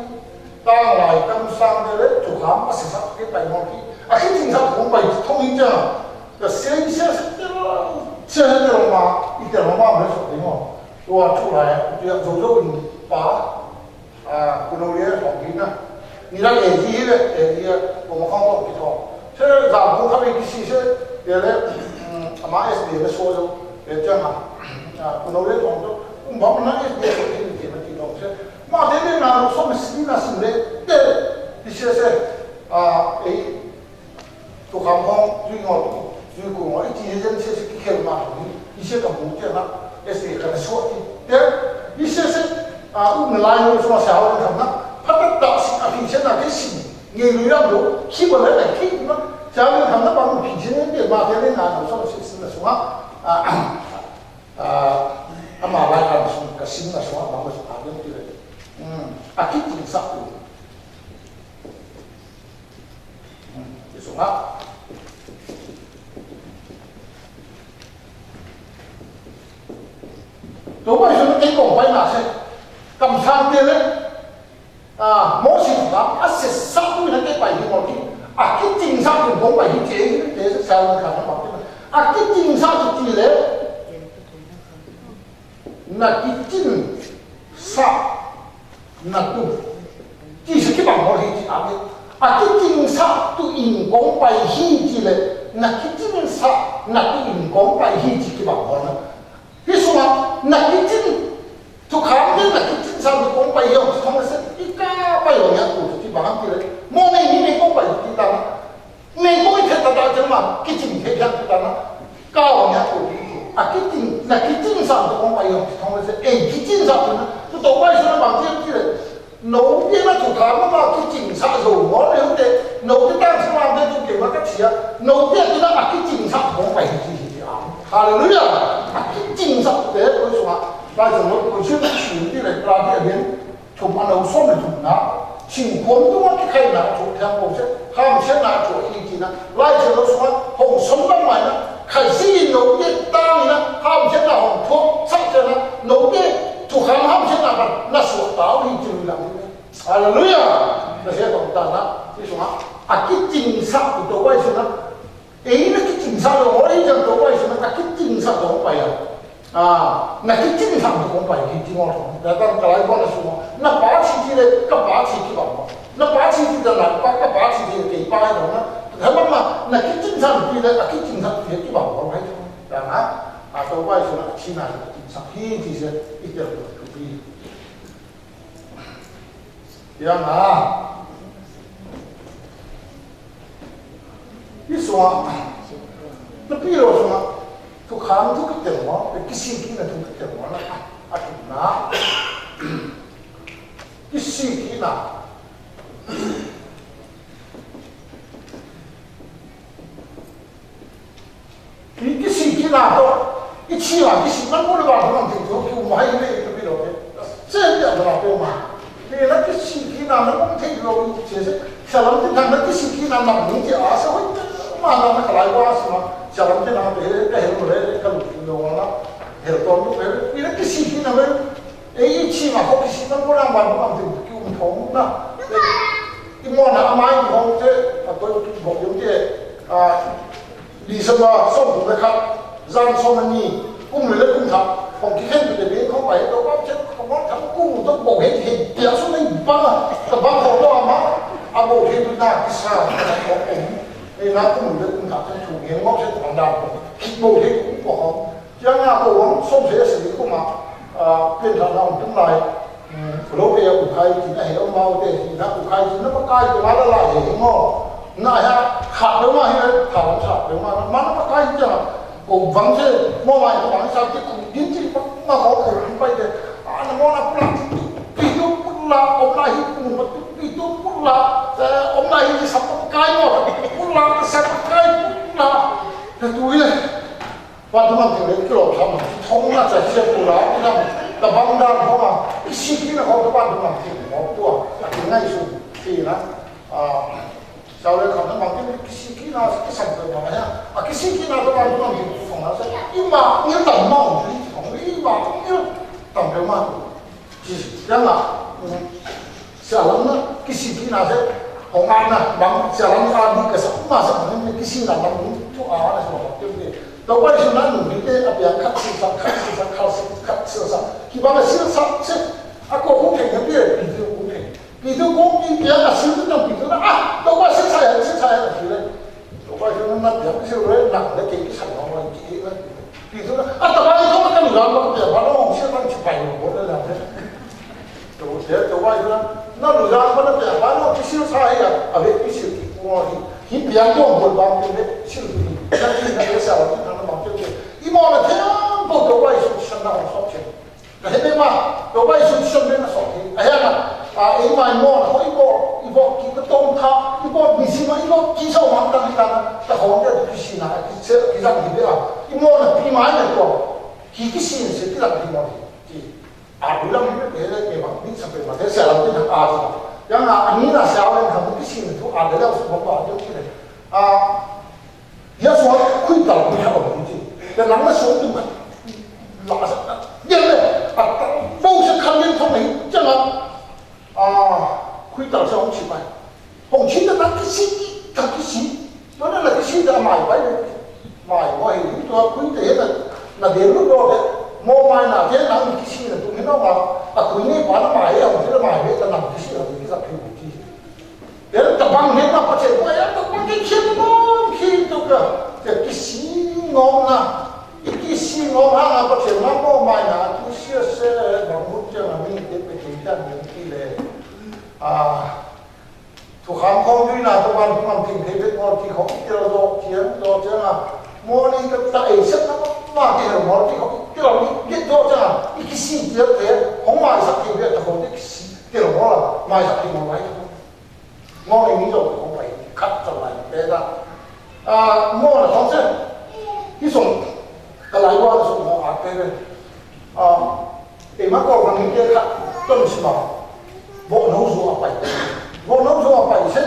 Tang lai, kam sang te lĕ chu kham a sê sa kê bai mô ki. A ki ching sa kông bai thong i chang. Ka sê sê sê te lô, sê sê te lô ma, i te lô ma mê sô te mô. Tua chu lai, tua zô zô in pa. A, kŭn nô lê hŏng hĭ na. Ni răng ê ji hĭ lĕ, ê ji a, kŏ ma khŏng tŏ ki thŏ. Sê răng zao kŭ khăm ê ki si sê, ê lĕ, a ma ê sê dê lĕ sô yô, ê chăng a. A, kŭn nô lê hŏng tŏ, kŭm băm na ê sê dê sô hĭ ni kê ma ki dŏng sê. Ma dê lê na nô sô mê si na sĭn lê, dê, ki sê sê, a, ê, Tŭ khăm hŏng, dui ngò tŭ, dui kŭ ngò, i ti yê yên sê sê ki khel ma tŭ ni, i sê ka mu tê na, ê sê ka na suă ti. Tê, i sê sê, a, u ngă lai ngô sua siao lê khăm na, pha ta ta sĭ a phi sê na kê sĭ, ngê lui răm dô, khi bơ lê na khi na, siao lê khăm na bang phi sê na tê ma tê lê na ngô sua sê sê na sua, a, a, a ma lai ka na sua, ka sĭ na sua, bang sua a dê tê lê. Hmm, a ki ting sa tŭ. Yêsu ngă. Tôbơi sô nă ê kông bai nă sê. Kăm sang tê lê. A, Môsi kăm a sê sa tui nă ê bai hi mô ki. A ki ting sa tui kông bai hi tê, tê sa sa nă kăm nă bai hi. A ki ting sa tui tê lê. Nă ki ting sa nă tŭ. Tê sê ki bang hô hi tê a bê. A ki ting sa tŭ ing kông bai hi tê lê. Nă ki ting sa nă tŭ ing kông bai hi tê ki bang hô nă. Hi sung a nă ki ting. Tŭ kham tê nă ki ting sa tŭ kông bai hi hô thong sê. I ka bai hô nă tŭ tê bang tê lê. Mô nê hi nê kông bai hi tê ta nă. Nê kông i thét ta ta chang ma, ki ching thét yă ta na. Ka wa yă kô ki. A ki ching, na ki ching sa to kông bai yong thong lê se, ê ki ching sa to na. To to bai sa na bang ching ki lê. Nô tê na to ka ma ma ki ching sa zo mo lê hô tê. Nô tê ta ching ma tê to kê ma ka chia. Nô tê to na a ki ching sa to kông bai ki chi chi a. Hallelujah. A ki ching sa to tê ko so ma. Bai sa nô ko chi chi ki lê pra ki a bien. Chŭm a nô sôm lĕ chŭm na, ching kuôm dua ki khai na chŭ thiăng kông sĕ, ham sĕ na chŭ hi chi na, lai sĕ nô sôm a, hong sôm na mai na, khai si nô yê tang na, ham sĕ na hong thuốc, săk sĕ na, nô yê, chŭ ham ham sĕ na ban, na suôt tao hi chi lu lăng. Hallelujah! Na sĕ tong ta na, hi sôm a, a ki ching sa ku tô bai sĕ na, Ê, nă ki ching sa dong, ôi, jang dong bai sŭ, nă ki ching sa dong bai a. A, nă ki ching sa dong bai, ki ching ôh. Nă ta ka lai ƀon nă sŭ. Nă pa chi chi lĕ, ka pa chi chi ƀă. Nă pa chi chi dong nă, pa ka pa chi chi kê pa dong nă. Thai ma ma, nă ki ching sa chi lĕ, a ki ching sa chi chi ƀă bai. Dong nă, a dong bai sŭ nă, chi nă, ki ching sa chi chi sĕ, i te ru tu pi. Yang a. Ih sua. Tapi lo sua. Tu kham tu kete mo, pe kisi kina tu kete mo na. Aku na. Kisi kina. Ih kisi kina to, ih chi wa kisi, nă mô lĕ wa hô nă tĭng to, ki u ma hi lĕ, ih to pi lo ke. Sĕ ih a ba la pe ma. Lĕ nă kisi kina, nă mô tĭng lo, ih chi sĕ. Sa lam tĭng nă kisi kina, nă mô tĭng a, sa wa, ma nă nă ka lai wa sŭ ma. Sa lam tĭng nă pe, ka he lo lĕ, ka lu lo wa nă. He to lo pe, ih nă kisi kina lĕ. Ê, ih chi ma hô kisi nă mô nă ma nă ma tĭng ki um thong nă. Ê, ih mô nă a mai hô tê, a tô ki bok yôm tê, a, December sôm kŭm lĕ khăp, zan sôm ni, kŭm lĕ kŭm khăp, hong ki khen tê bê hong bai tô bap chê, hong mô khăp kŭm tô bok hê hê, bia sôm ni bang a, tô bang hô tô a ma, a bok hê bê nă kisa, hong kŭm, ê nă kŭm lĕ kŭm khăp, tô chŭ hê ngôk chê tô bang dang kŭm, ki bok hê kŭm bok hong. Yang a kô wang sôm sê sê kô ma, a, piên tha nong tŭm lai, ơ, lô kê ya u khai chi na he ômau tê chi na u khai chi na ma khai chi ma la la he ngô. Na ya khăp lô ma he, khăp lô khăp lô ma, ma na ma khai chi na. Kô̆ văng se, mô mai kô̆ văng sa ti kô̆ din ti pa ma kô̆ kô̆ pai de. A na mô na pula ti tu, ti tu pula, om na hi kô̆ ma tu, ti tu pula, eh, om na hi sa pa kai mô, pula sa pa kai pula. Te tu ile. Wa tu ma ti le kilo sa ma, thong na sa sia pula, na, ta bang da thong a, isi ki na kô̆ ta bang tu ma ti, kô̆ tu a, a ti ngai su, ti na, a, Sau le khăn nă măng tĭng kisi kina, kisi kina ya. A kisi kina tơwan tơwan tĭng phung nă se. Ih ma ngil tăm măng tĭng phung ih ma ngil tăm le ma. Ji, yang nă. Sia lăm nă kisi kina se. Hong an nă bang sia lăm a di kơ sa ma sa măng kisi nă bang tu a nă sa ma tĭng de. Tơwan su nă nung di de a bia khăt si sa, khăt si sa, khăt si, khăt si sa. Ki bang si sa se. A kô̆ kô̆ theng ya bia, bi tu kô̆ theng. Piter kô̆ pi piăng a sil tu nang Piter nă, a, tơwa sĭt sai, sĭt sai a sil le. Tơwa sĭt nă piăng sil le, nă le kê ki sai nong le ki le. Piter nă, a, tơwa ih tơwa ka lu zang ba piăng ba nong, sil bang ci pai nong bot le le. Tơwa sĭt, tơwa sĭt nă, nă lu zang ba nă piăng ba nong, ki sil sai a, a le ki sil ki kua hi. Hi piăng dong bot bang ki le, sil ki. Nă ki nă le sa, nă nă bang ki le. Ih mô nă thiăng bot tơwa sĭt săn nă ong sop chen. Nă, hên ma, tơwa ih sui sui mên nă sŏk hên. A hên nă, a, ih ma ih mô nă, hô ih bŏ, ih bŏ, ki kơ tôm tha, ih bŏ, mi si ma, ih bŏ, ki sâu măng tăng ih tăng nă, ta hŏm dê, ki si nă, ki sơ, ki zăng ih bê a. Ih mô nă, pi ma ih nă tuă. Ki, ki si nă, sơ, ki zăng ih mô nă. Ki, a, ih lăng ih bê, bê, bê, bê, ma, mi sa bê, ma, dê, sơ, lăng, ki nă, a, si nă. Yang nă, a, mi nă, sơ, a, lăng, ha, ki si nă, tu, a, dê, lăng, su, ma, ba, dê, ki nă. A, Yêsu a khuy tal khuy hao ri ti. Yê nang na sông tŭm kăt. La sa. Yê lĕ. A ta. Bâu sa khăn yên thong hĭ. Chăng a. A. Khuy tal sa hŏng si pai. Hŏng si ta ta kisi. Ta kisi. Tui anai la kisi ta mai pai lĕ. Mai pai hĭ. Tui khuy ta hĭ na. Na dê lu đô lĕ. Mô mai na dê nang kisi na tŭm hĭ na ma. A khuy ni pa na mai hĭ. Hŏng si ta mai hĭ ta nang kisi na tŭm hĭ sa khuy ti. Ê, tơpăng hên nă pơceng, ơ, ê, tơpăng kĭ khiên ngom khi tŭ kơ. Ê, kĭ si ngom nă. Ê, kĭ si ngom hăng nă pơceng nă mô mai nă, tu sia se, bang mŭt kiăng nă mi, ê, pơceng kiăng nă mi kĭ lĕ. A, tu khăm khŏm dui nă, tơpăng khŏm tĭng khê bĕ mô kĭ khŏm kĭ lĕ dŏ kiăng, dŏ kiăng nă. Mô ni kơ ta ê sĕt nă, ma kĭ lĕ mô kĭ khŏm kĭ lĕ mi, kĭ dŏ kiăng nă. Ê, kĭ si kiăng kĭ, khŏm mai sa kĭ bĕ, ta khŏm kĭ si, kĭ lĕ mô la, mai sa kĭ mô mai. Ngôk ê mi dŏ kông pay khăt chong lai pê ta. A, mô nă thong se. Hi sung. Ka lai wa sung mô a pê pê. A, ê ma kô kang mi pê khăt. Tôm si ma. Bŏ nâu zu a pay. Bŏ nâu zu a pay se.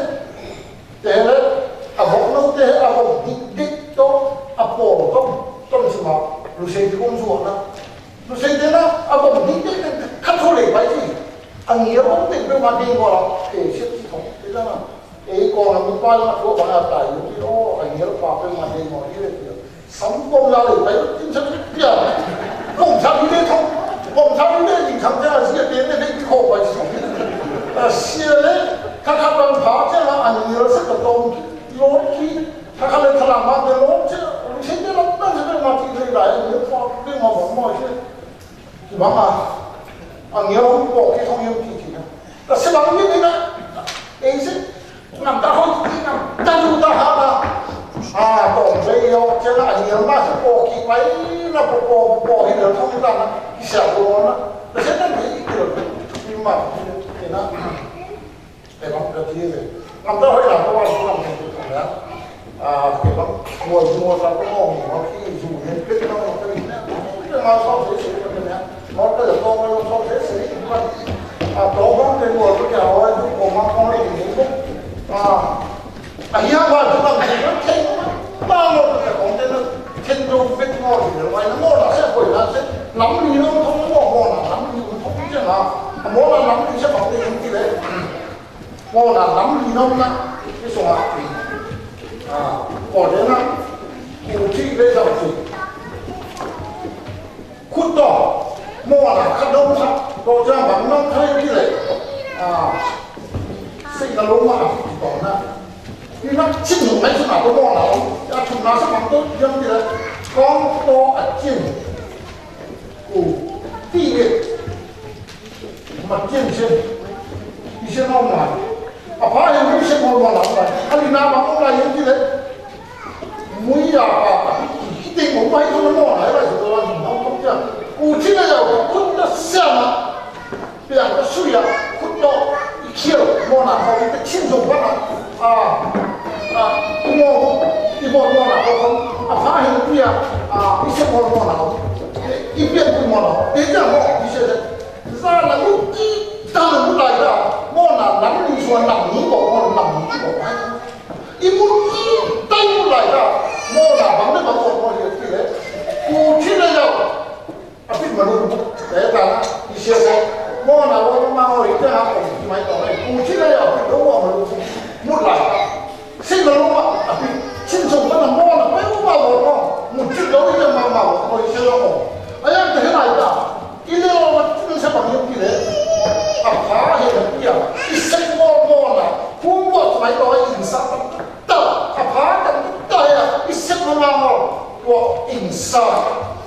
Tê lĕ. A bŏ nâu tê a bŏ dik dik to. A pô tôm. Tôm si ma. Lu se ti kông zu a na. Lu se tê na, a bŏ dik dik dik, khăt thô lê bai ti. A ngiê rŏng tê bê ma dê ngô la, ê, sĭt ti thong, tê na. Ê, kông la mi pai ma thô bai a tai, yu ti, ô, a ngiê rŏng pa bê ma dê ngô, ê, ê. Săm kông la lê bai, tin săm ti a. Kông săm mi dê thong, kông săm mi dê, ê, săm ti a, sia dê, dê, dê, kông bai săm. A, sia lê, khăt khăt bang pha, ti a, a ngiê rŏng sĭt ta tong, lŏn ki, khăt khăt lê tha la ma dê lŏn, ti a, sĭt dê la, bang sĭt dê ma ti lê la, a ngiê rŏng pa, dê ma bang ma, sia. Kibang a, a ngiê rŏng pô kê thong yơh kê kê na. Ta se bang yơh na, ê se, ngam ta hoi kê ngam, ta du ta ha na. A, tong lei yô, chê na a ngiê rŏng ma se pô kê pai na pô pô pô pô hi na thong ta na, kê sia pô na. Ta se na kê kê kê ma kê na. Kê bang kơ tiê lĕ. Ngam ta hoi na kơ wa su ngam kơ tu kơ ya. A, kê bang kơ wa su ngô sa kơ ngô ngô ki su ngô kê bang kơ ni. Kê ma so se se kơ ni. Ngô kơ to ma so se se ni. A, to bang kơ ngô kơ ya wa su kơ ma kơ ni ni. A, a ya wa su ngam kơ kê ma ngô kơ kê kong kê na. Kê tu bê ngô ni wa na ngô na se koi na se. Lăm ni nong thong ngô ngô na lăm ni nong thong kê na. Ngô na lăm ni se bang kê ni lĕ. Mô nă lăm li nông nă, ê sông a. A, kŏ dê nă, kŭ či lê dau či. Khŭt to, mô nă khăt dông khăt, to jang bang nông thai či lê. A, sĭ nă lông mă a khŭt to nă. Či nă, či nông nai či nă to mô nă, a či nă sa bang to jang či lê. Kông to a či. Kŭ, ti lê. Mă tiêm sên. Ih sên ŏm lai. A pa hên mui sên ŏm lai. A li na mă ŏm lai yơh ti lĕ. Mui ya pa ta. Ih têng ŏm Tina yau, khut na siama, piang ka suya, khut no, i khiel, mona, ko i ta chin zong bana, a, a, kumo, i mo mona, ko kon, a fa hin pia, a, i se mo mona, i pia ku mona, i ta mo, i se, za na u i, ta na u lai da, mona, nam ni so nam ni mo, mo nam ni mo, ai. I mut i, ta i mut lai da, mona, bang ne bang mo, mo ye ti le, ku chin na yau. A pit ma lu, tê ta na, i sia sê, mona wŏ ma wŏ ri tê ha kong, i mai tŏ nai, ku chi lai a pit wŏ ma lu, mut lai. Sĭ ma lu ma, a pit, chin sông ma na mona, pê wŏ ma wŏ ma, mut chi lu i ma ma wŏ ma, i sia lu ma. A yang tê he lai ta, i le wŏ ma, chin sa pang yŏng ki le. A pha he na pia, i sek wŏ mona, ku wŏ mai tŏ i sa. Ta, a pha ta, ta ya, i sek ma ma wŏ, wŏ ing sa.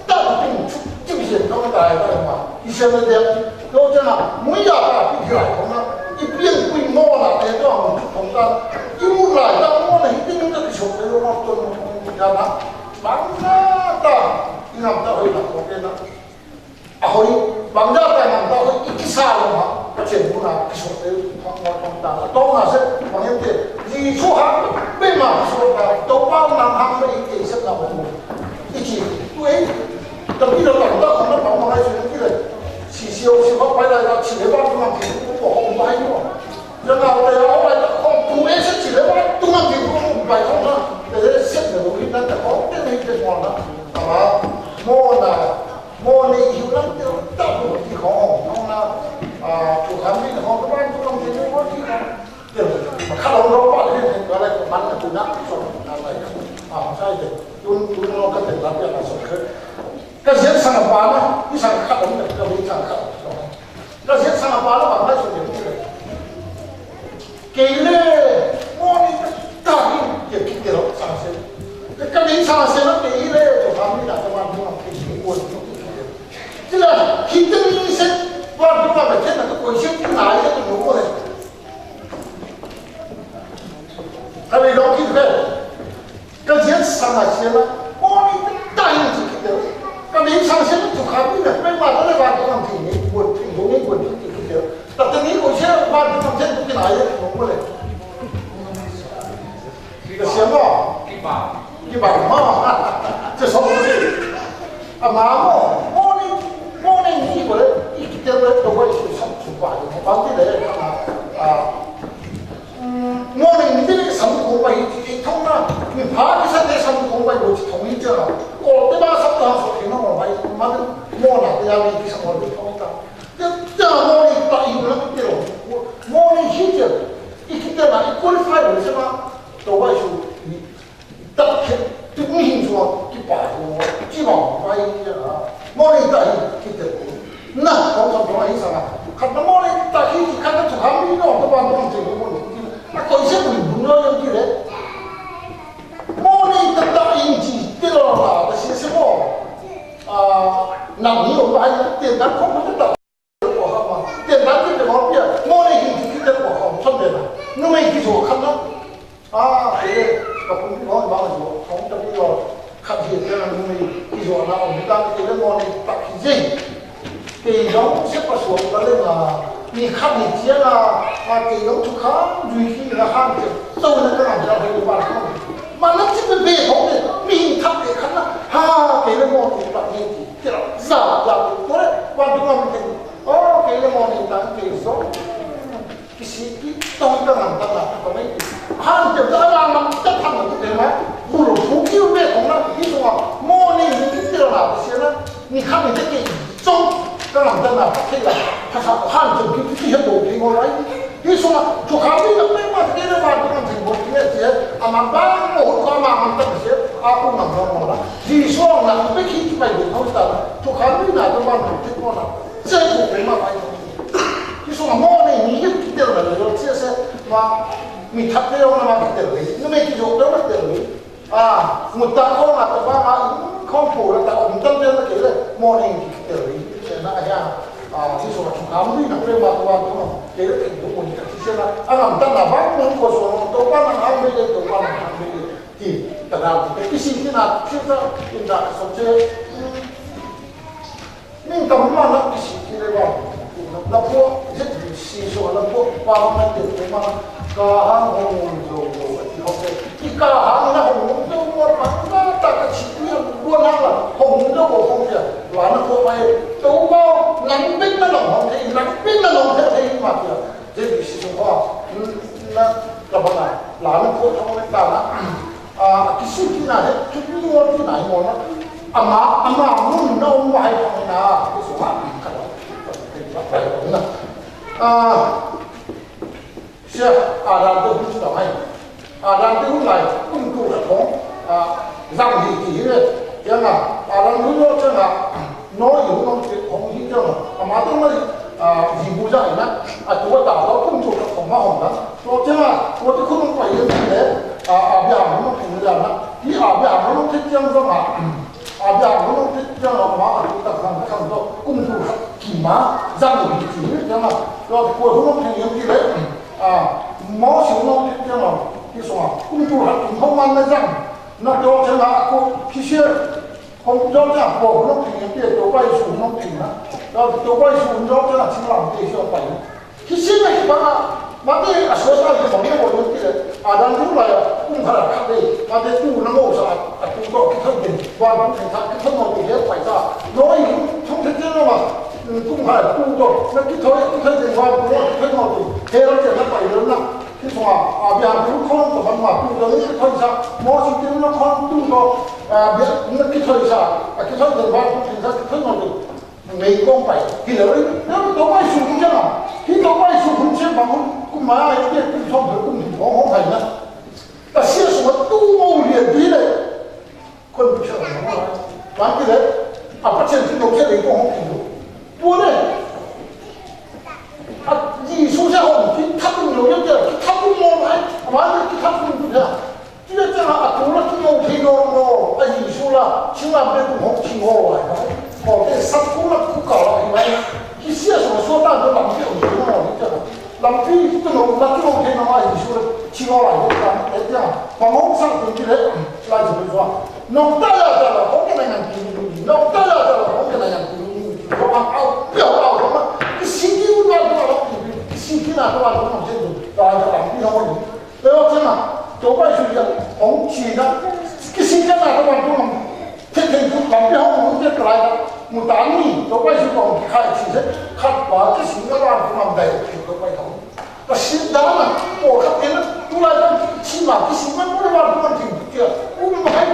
Ta, ting, ting yen tong ta ya, ta ma. I sek ma de, yo jana, mu ya ta, i rai tong na, i pieng kui mo na, te to, ang tong ta, i mu rai ta, mo na, i ting ta, i sok ta, yo ma, to, mo, mo, ya na. Bang na ta, i ngam ta, hoi na, ko ke na. A hoi, bang da ta ngam ta hoi, i kisa lo ma, ka chen bu na, ki so te, thong ma thong ta, thong na se, bang yen te, i so ha, be ma, so ta, to pa na ha, be i ke se na mo. I chi, tu e, ta bi lo ta, ta ko na pa mo lai so ki le. Si si o si pa pa la, la chi le ba, tu ma ki, ko ko ba yo. Ya na te ya o ba, ko tu e se chi le ba, tu ma ki, ko ba yo na. Te se ne, o i na ta ko, te ne te mo na. Ta ba, mo na. Mô nê hiu lăng tê ta bu ti hong hong na, a, tu kham bin hong ta ban tu lăng tê bu ti hong. Tê bu, ma khă lăng rô ba tê tê ba lai ko man na tu na, so, na lai, a, hong sai tê, tu, tu nô ka tê la tê la so kê. Ka ziet sang ba na, i sang khă lăng tê, ka bin sang khă lăng so. Ka ziet sang ba na, ba na so tê bu tê. Kei le, mô ni ta, ta ni, ye ki te lo, sa se. Te ka ni sa se na, kei le, to ha mi na, to ma ni ma, kei si, ko ni, ki te. Ti la, ki te ni se, wa ni ma, me te na, to ko se, ki na, ye, to ko le. Ka ni lo ki te. Ka ziet sang a se na, mô ni ta, ta ni, ki te. Ka ni sang se na, to ha mi na, me ma, to le, wa ni ma, ki ni, ko ni, ko ni, ko ni, ki te. Tâ tơ ni ko se ba tơ tăm sen tu ki na ye ko le. Tơ se mo. Ki ba mo. Tơ so ko se. A ma mo. Mô ni, mô ni ni ko le. I ki te le to ko i su sam su ba. Ba ti le. A. Mô ni ni te sam ko ba i thong na. Ni pa ki sa te sam ko ba i thong i ja. Ko te ba sa ta so ki no ba i ma mo na te ya ni ki sa ko le thong ta. Tê, tê, mô ni ta i lăng tê lo. Mô ni hi tê. I ki tê na, i qualify lo se ma. Tơ wa su ni. Ta ke, tu ni hin su ki pa su. Ki ma, ma i ya. Mô ni ta i ki tê. Na, ko ka ma i sa na. Ka na mô ni ta i ki ka na tu ha mi no, tơ wa no tê lo mô ni. Na ko i se ku ni no yo ki le. Mô ni ta ta i ki tê lo la, ta si se mo. A, na ni o ba i tê na ko ma ta. Tê nda ki tê mô pia, mô ni ki ki tê kô hong chon tê na. Nu mê ki zo khăn na. A, ê, ka pun ki hong ba zo, hong ta ki lo, khăn hi tê na nu mê ki zo na, ong ta ki le mô ni ta ki zi. Kei dong se pa suat ta le na, ni khăn ni chia na, a kei dong chu khăn, dui ki na khăn tê, zo na ka na ja hoi ba khăn. Ma na chi pe be hong tê, mi khăn tê khăn na, ha, kei le mô ni ta ki zi. Tê la, za, za, tê, tê, wan tu ngam tê. Ô, kei le mô ni ta kei so. Ki si ki tong ta ngam ta na ta mê. Han tê ta ngam ta ta ngam tê ma. Bul pu ki u be kong na ki so. Mô ni ni ki tê la na ta si na. Ni kham ni tê kei so. Ta ngam ta na ta kei la. Ta sa han tê ki ki he to kei ngô lai. Ki so na. Chu kham ni na pe ma kei le ma tu ngam tê bo ki ne tê. A ma ba mo hu ka ma ngam ta si. A ku ngam ta mo la. Ki so na pe ki ki pai de ko ta. Chu kham ni na ta ma ngam tê mo la. Tse ku pe ma pai. Ki sung a mô ni ni yŭ ki têl na lĕ, tse se ma mi thap têl na ma ki têl lĕ, nô me ki yôk têl na têl lĕ. A, mut ta kông a ta ba ma, kông pô la ta ôm tâm têl na ke lĕ, mô ni ki têl lĕ. Tse na ya, a, ki sung a chu kam ni na pre ma ta ba ta ma, ke lĕ ke yôk mô ni ka tse na, a ngam ta na ba, mô ko so, to ba na ha me lĕ, to ba na ha me lĕ. Ti, ta na ti, ki si ki na, ki ta, ki na, so tse. Ning tăm ma na kisi ki le wa. Na pua, zet bi si so na pua, pa ma te te ma. Ka hang hong zô zô, ti hong te. Ti ka hang na hong zô zô, ma na ta ka si tu ya, bua na la, hong zô zô, hong ya. Wa na pua ma e, tô ko, nang pin na nong hong te, nang pin na nong te, te ma ya. Zet bi si so wa, na, ka ba na, la na pua, hong le ta na. A, a kisi ki na he, ki ni wal ki na he mô na. Ama, ama, mun na um wai hong na, ki so ha, ka la, ka la, na. A, sia, a, dan tu hun sta mai. A, dan tu hun lai, kum tu ka thong, a, zang hi ki hi le, yang a, a, dan tu yo chang a, Nô yu nông thịt hông hí dơ̆ng, a ma dơ̆ng lĕ, a, yu bu dai na, a tu ta lo kung tu ta hông ma hông na. Lo chăng a, lo ti kung nông pay yơng ti lĕ, a, a bia hông nông thịt yơng na. Ti a bia hông nông thịt yơng dơ̆ng a. A bia hông nông thịt yơng a ma a tu ta khang khang dơ̆ng, kung tu ta kì ma, dang yu kì yơng a. Lo ti kung nông thịt yơng ti lĕ, a, mô siu nông thịt yơng a, ti sông a, kung tu ta kì hông man na dang. Na lo chăng a, a kung kì siu. Hông djŏ chăng a pô nông thịt yơng ti tô bai su nông thịt na. Dŏ tô bai su djŏ chăng a ching lam tê siu bai. Kì sĭ na kì păng a. Mă tê a sui ta kì păng yơh bai yơng ti lĕ. A dan tu lai a, kung khă la khă tê. Mă tê tu na ngô sa, a tu dŏ kì thơ̆ dên. Wan kung thêng thă kì thơ̆ ngô tê yơh bai ta. Nôi, thong thêng thêng na mă. Kung khă la tu dŏ. Na kì thơ̆, kì thơ̆ dên wan kung kì thơ̆ ngô tê. Hê la tê na bai yơh na. Kì sông a, a bia hăng tu khong tơ băng ma tu dŏ nê kì thoi sa, mô si kì nê khong tu dŏ, a bia nê kì thoi sa, a kì thoi dŏ băng tu kì sa kì thoi nô tu. Mê kông pai, kì lĕ, nê tô bai su kì chăng a, kì tô bai su kì chăng băng kùm, kùm ma ai kì kùm sông kì kùm thìn hong hong pai na. Ta sia sông a tu mô lian tui lĕ. Khôn pơk sơng hŏng hŏng. Wang kì lĕ, a păt sên tŭ nôk sên lĕ kông hŏng kì nôk. Pua nê. A Yêsu sên hŏng kì thăp nôk yơh kì, kì thăp nôk hŏng ai. A wang kì thăp nôk yơh. Kì lĕ chăng a tu lăk kì nôk thê nôk nôk. A Yêsu la, ching lam bê tu hŏng ching hŏng ai. Hŏng tê săk kŭ lăk kŭ kâo la ai. Kì sia sŏ sŏ ta nôk lam kì hŏng kì nôk chăng. Lam pih tŭ nô, lam pih hŏng thê nô a Yêsu lĕ, chi ngô lai lĕ, lam pih lĕ, tiang. Păng hŏng sang tŭ pih lĕ, lai jêh pih wa. Nŏng ta ya ta la, hŏng kơ nai ngăn tŭ nô, nŏng ta ya ta la, hŏng kơ nai ngăn tŭ nô. Hŏng ang ao, pih hŏng ao, hŏng ma, kơ sĭ kơ wa tŭ wa, kơ sĭ kơ na tŭ wa, hŏng sĭ tŭ, ta ya ta lam pih hŏng nô. Lĕ wa tiang a, tŭ bai su ya, hŏng chi na, kơ sĭ kơ na tŭ wa, tŭ nô. Thế thì chúng ta biết không, không biết cái này đâu. Một tám nghìn, tôi quay xuống còn khai chỉ rất khát quá, cái gì nó làm cũng làm đầy, thì tôi quay không. Và xin đó là, bộ khắp tiến, chúng ta đang chỉ mà cái gì nó cũng làm cũng làm thì kia, cũng mà hay.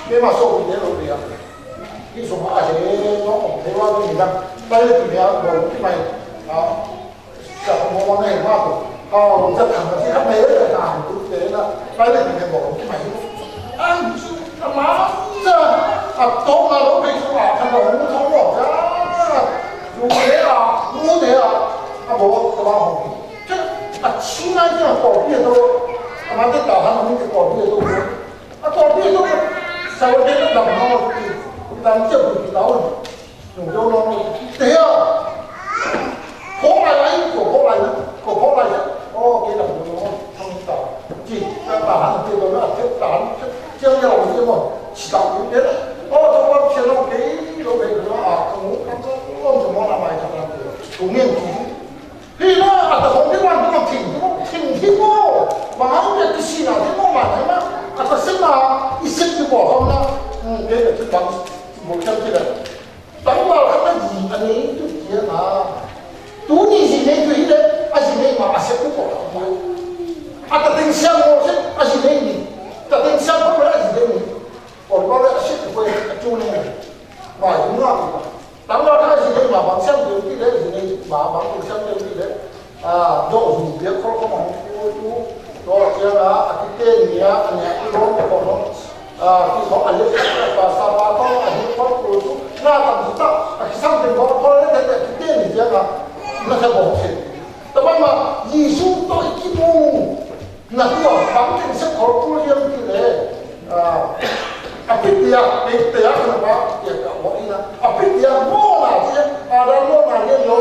Thế mà số thì thế rồi thì à. Cái số mà ai thế, nó cũng thế, nó thì đang, đây là tụi mẹ, bộ cái này, à, Sa kô mô ma nê ma tô. Ơ, djăp thẳng ti hăn nê, ta hăn tu tê na. Pai lĕ nê bôk kì mai. Ăn, a ma, djăp, a tô na lôk pê su a, thăn lôk hông thong lôk, djăp. Lu nê a, lu nê a. A bôk, tô ma hông. Djăp, a chi na djăp, a tô, pi tô. A ma djăp ta hăn, a mi djăp, tô, pi tô. A tô, pi tô. Sa lôk pê tô, djăp, ma hông. Djăp, djăp, pi tô. Nô, nô, nô, nô. Tê hê. Khô lai lai, khô, khô lai na. Khô, khô lai na. Ô, kê đăm nô, nô, nô. Thăm tao. Jêh, ta ta hăn tê đô na, tê ta hăn, tê, tê yao, tê mô. Chi tao tê tê. Ô, tao wăn tê nô, kê, lô kê, lô, a, kông, kông, kông, kông, kông, mô na mai, ta hăn tê. Tông miên tê. Hê na, a ta hông tê wăn, tê mô, thìn, tê mô, thìn, tê mô. Wăn hăn tê, tê sĭ na, tê mô, wăn hăn na. A ta sĭ na, i sĭ tê mô, hông na. Ư, kê, tê wăn, tê mô, tê tê. Tăm wa khăn na jêng a nê tŭ jêng a. Tŭ ni jêng nê tŭ hi lĕ, a jêng nê ma a sĕt tŭ kŏ ma. A ta têng siam ngô sĕt, a jêng nê ni. Ta têng siam kŏ lĕ a jêng nê ni. Kŏ kŏ lĕ a sĕt tŭ kŏ a tŭ nê. Ma jêng ngô tŭ kŏ. Tăm wa khăn a jêng nê ma bang siam tŭ ti lĕ, a jêng nê ma bang tŭ siam tŭ ti lĕ. A, dŏ yu biă kơ kơ mă hŏ tu tu. Dŏ kiăng a, a ki tê ni a, a ni a ki lŏm kơ kơ. A, ki hŏ a lĕ kơ kơ sa pa kơ a hi kơ kơ tu. Na tăm tu ta, a ki sam tê bŏ kơ lĕ tê tê ki tê ni kiăng a. Na tê bŏ tê. Tăm ma, Yêsu dŏ i ki mu. Na tu a, bang tê sĕ kơ tu liêm ki lĕ. A, a pit tia, pit tia, kơnơ̆ng pă, tia kơ wŏ ina. A pit tia, mô na tia, a da mô na lia yo,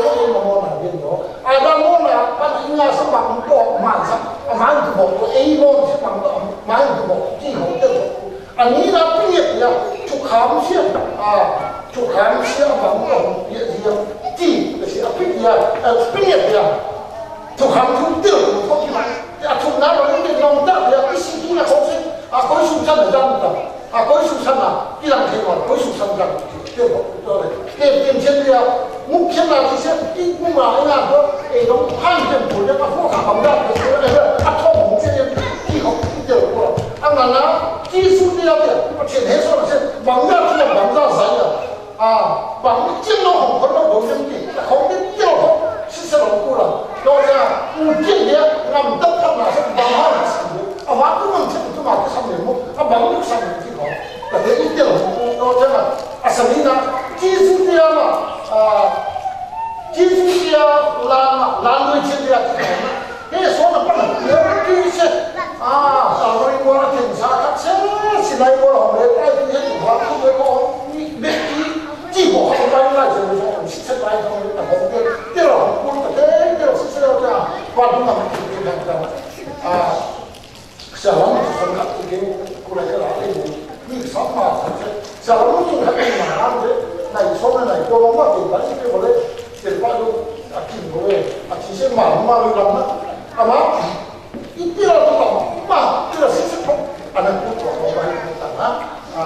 mô na lia yo. A da mô na, pă na ina sa mă mô, mă sa, a mă mô, e mô sa mă mô, mă mô, ti hô te mô. A ni na pit tia, chu kham sia, a, chu kham sia, a mă Ơ, pin yet ya. Thu hăng thu têu, thu kì ma. Ya thu na lo ni nong ta ya kì si kì na kông se. A kôi su san na dang ta. A kôi su san na. Kì lăng khe ma kôi su san dang. Têu ko, têu le. Têu têu chen ya. Mục chen na kì se. Kì mục ma ya na ko. Ê dong han chen ko ya ka ko ka bang da. Ê, a thong mục chen ya. Kì ko têu ko. A ngà na. Kì su têu ya. Ko chen he so se. Bang da têu bang da sa ya. A, bang chen nô hŏng khôn nô dô chen kì, khôn kì têu hŏng, sĭ sĭ lòng kŭ la. Dô chen, u chen yê, ngăm tât tât na sĭ bang hăng sĭ. A, wa kŭ ngăm chen tŭ ma kŭ săm lĕ mô, a bang lŭk săm lĕ kì hŏng. Kà tê i têu hŏng kŭ, dô chen a, a sĭ na, Yêsu tia ma, a, Yêsu tia la, la nui chen tia kì hŏng. Ê, sô na păng, ê, tui se. A, ta nui mô la teng sa kăt se, si nai mô la hŏng lê, tai tui se, wa, tui mô la hŏng, mi, mi, ti, ti mô hŏng, tai lai se, mi, hŏng, si se, tai hŏng, ta hŏng, tê, tê la hŏng, kul, ta, tê, tê la, si se, ta, wa, tui mô la, tui, tui, ta, ta. A, sa la, mô, sa la, tui, tui, kul, la, tê, la, tê, mi, mi, sa, ma, sa, se, sa la, mô, tui, la, tui, ma, la, tê, nai, so, nai, ko, ma, tê, ta, si, tê, mô, lê, tê, pa, lu, a, tui, mô, lê, a, tui, se, ma, ma, lu, la, ma, a, ma, Ih tila tôta ma, tila sĭ sĭ tôta. Anăn kŭ tôta ma ih tôta ma. A,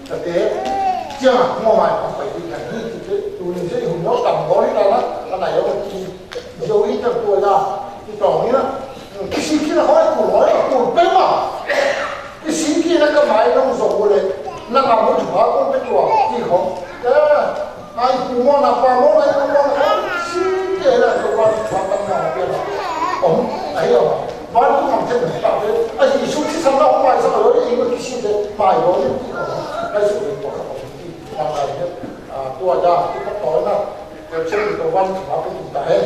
tơdah, jang mô mai păng pay ti kan ni ti ti, tu ni sĭ hŭn yô tam bôl ih tala, anăn yô ti, yô ih tơl tua ya, ti tong ni na. Kisi kina hoi kŭl hoi, kŭl pê ma. Kisi kina ka mai nông dô lê, na ka mô jua kŭl pê tua, ti hô. Ê, Ai, pi mô na, pa mô na, ai, pi mô na, ai, sĭ kê la, dô wan, wan, wan, wan, wan, wan. Ôm, ai, ôm. Wan, tu ngăm chĕp, ta, ai, Yêsu Krist săn na, ôm, ai, sa, lô, ai, ih, ih, kisi, dê, mai, lô, ih, ih, ai, su, ih, ih, ih, ih, ih, ih, tua, da, ih, ih, tua, na. Ih, chĕp, dô wan, wan, wan, ih, ta, ê.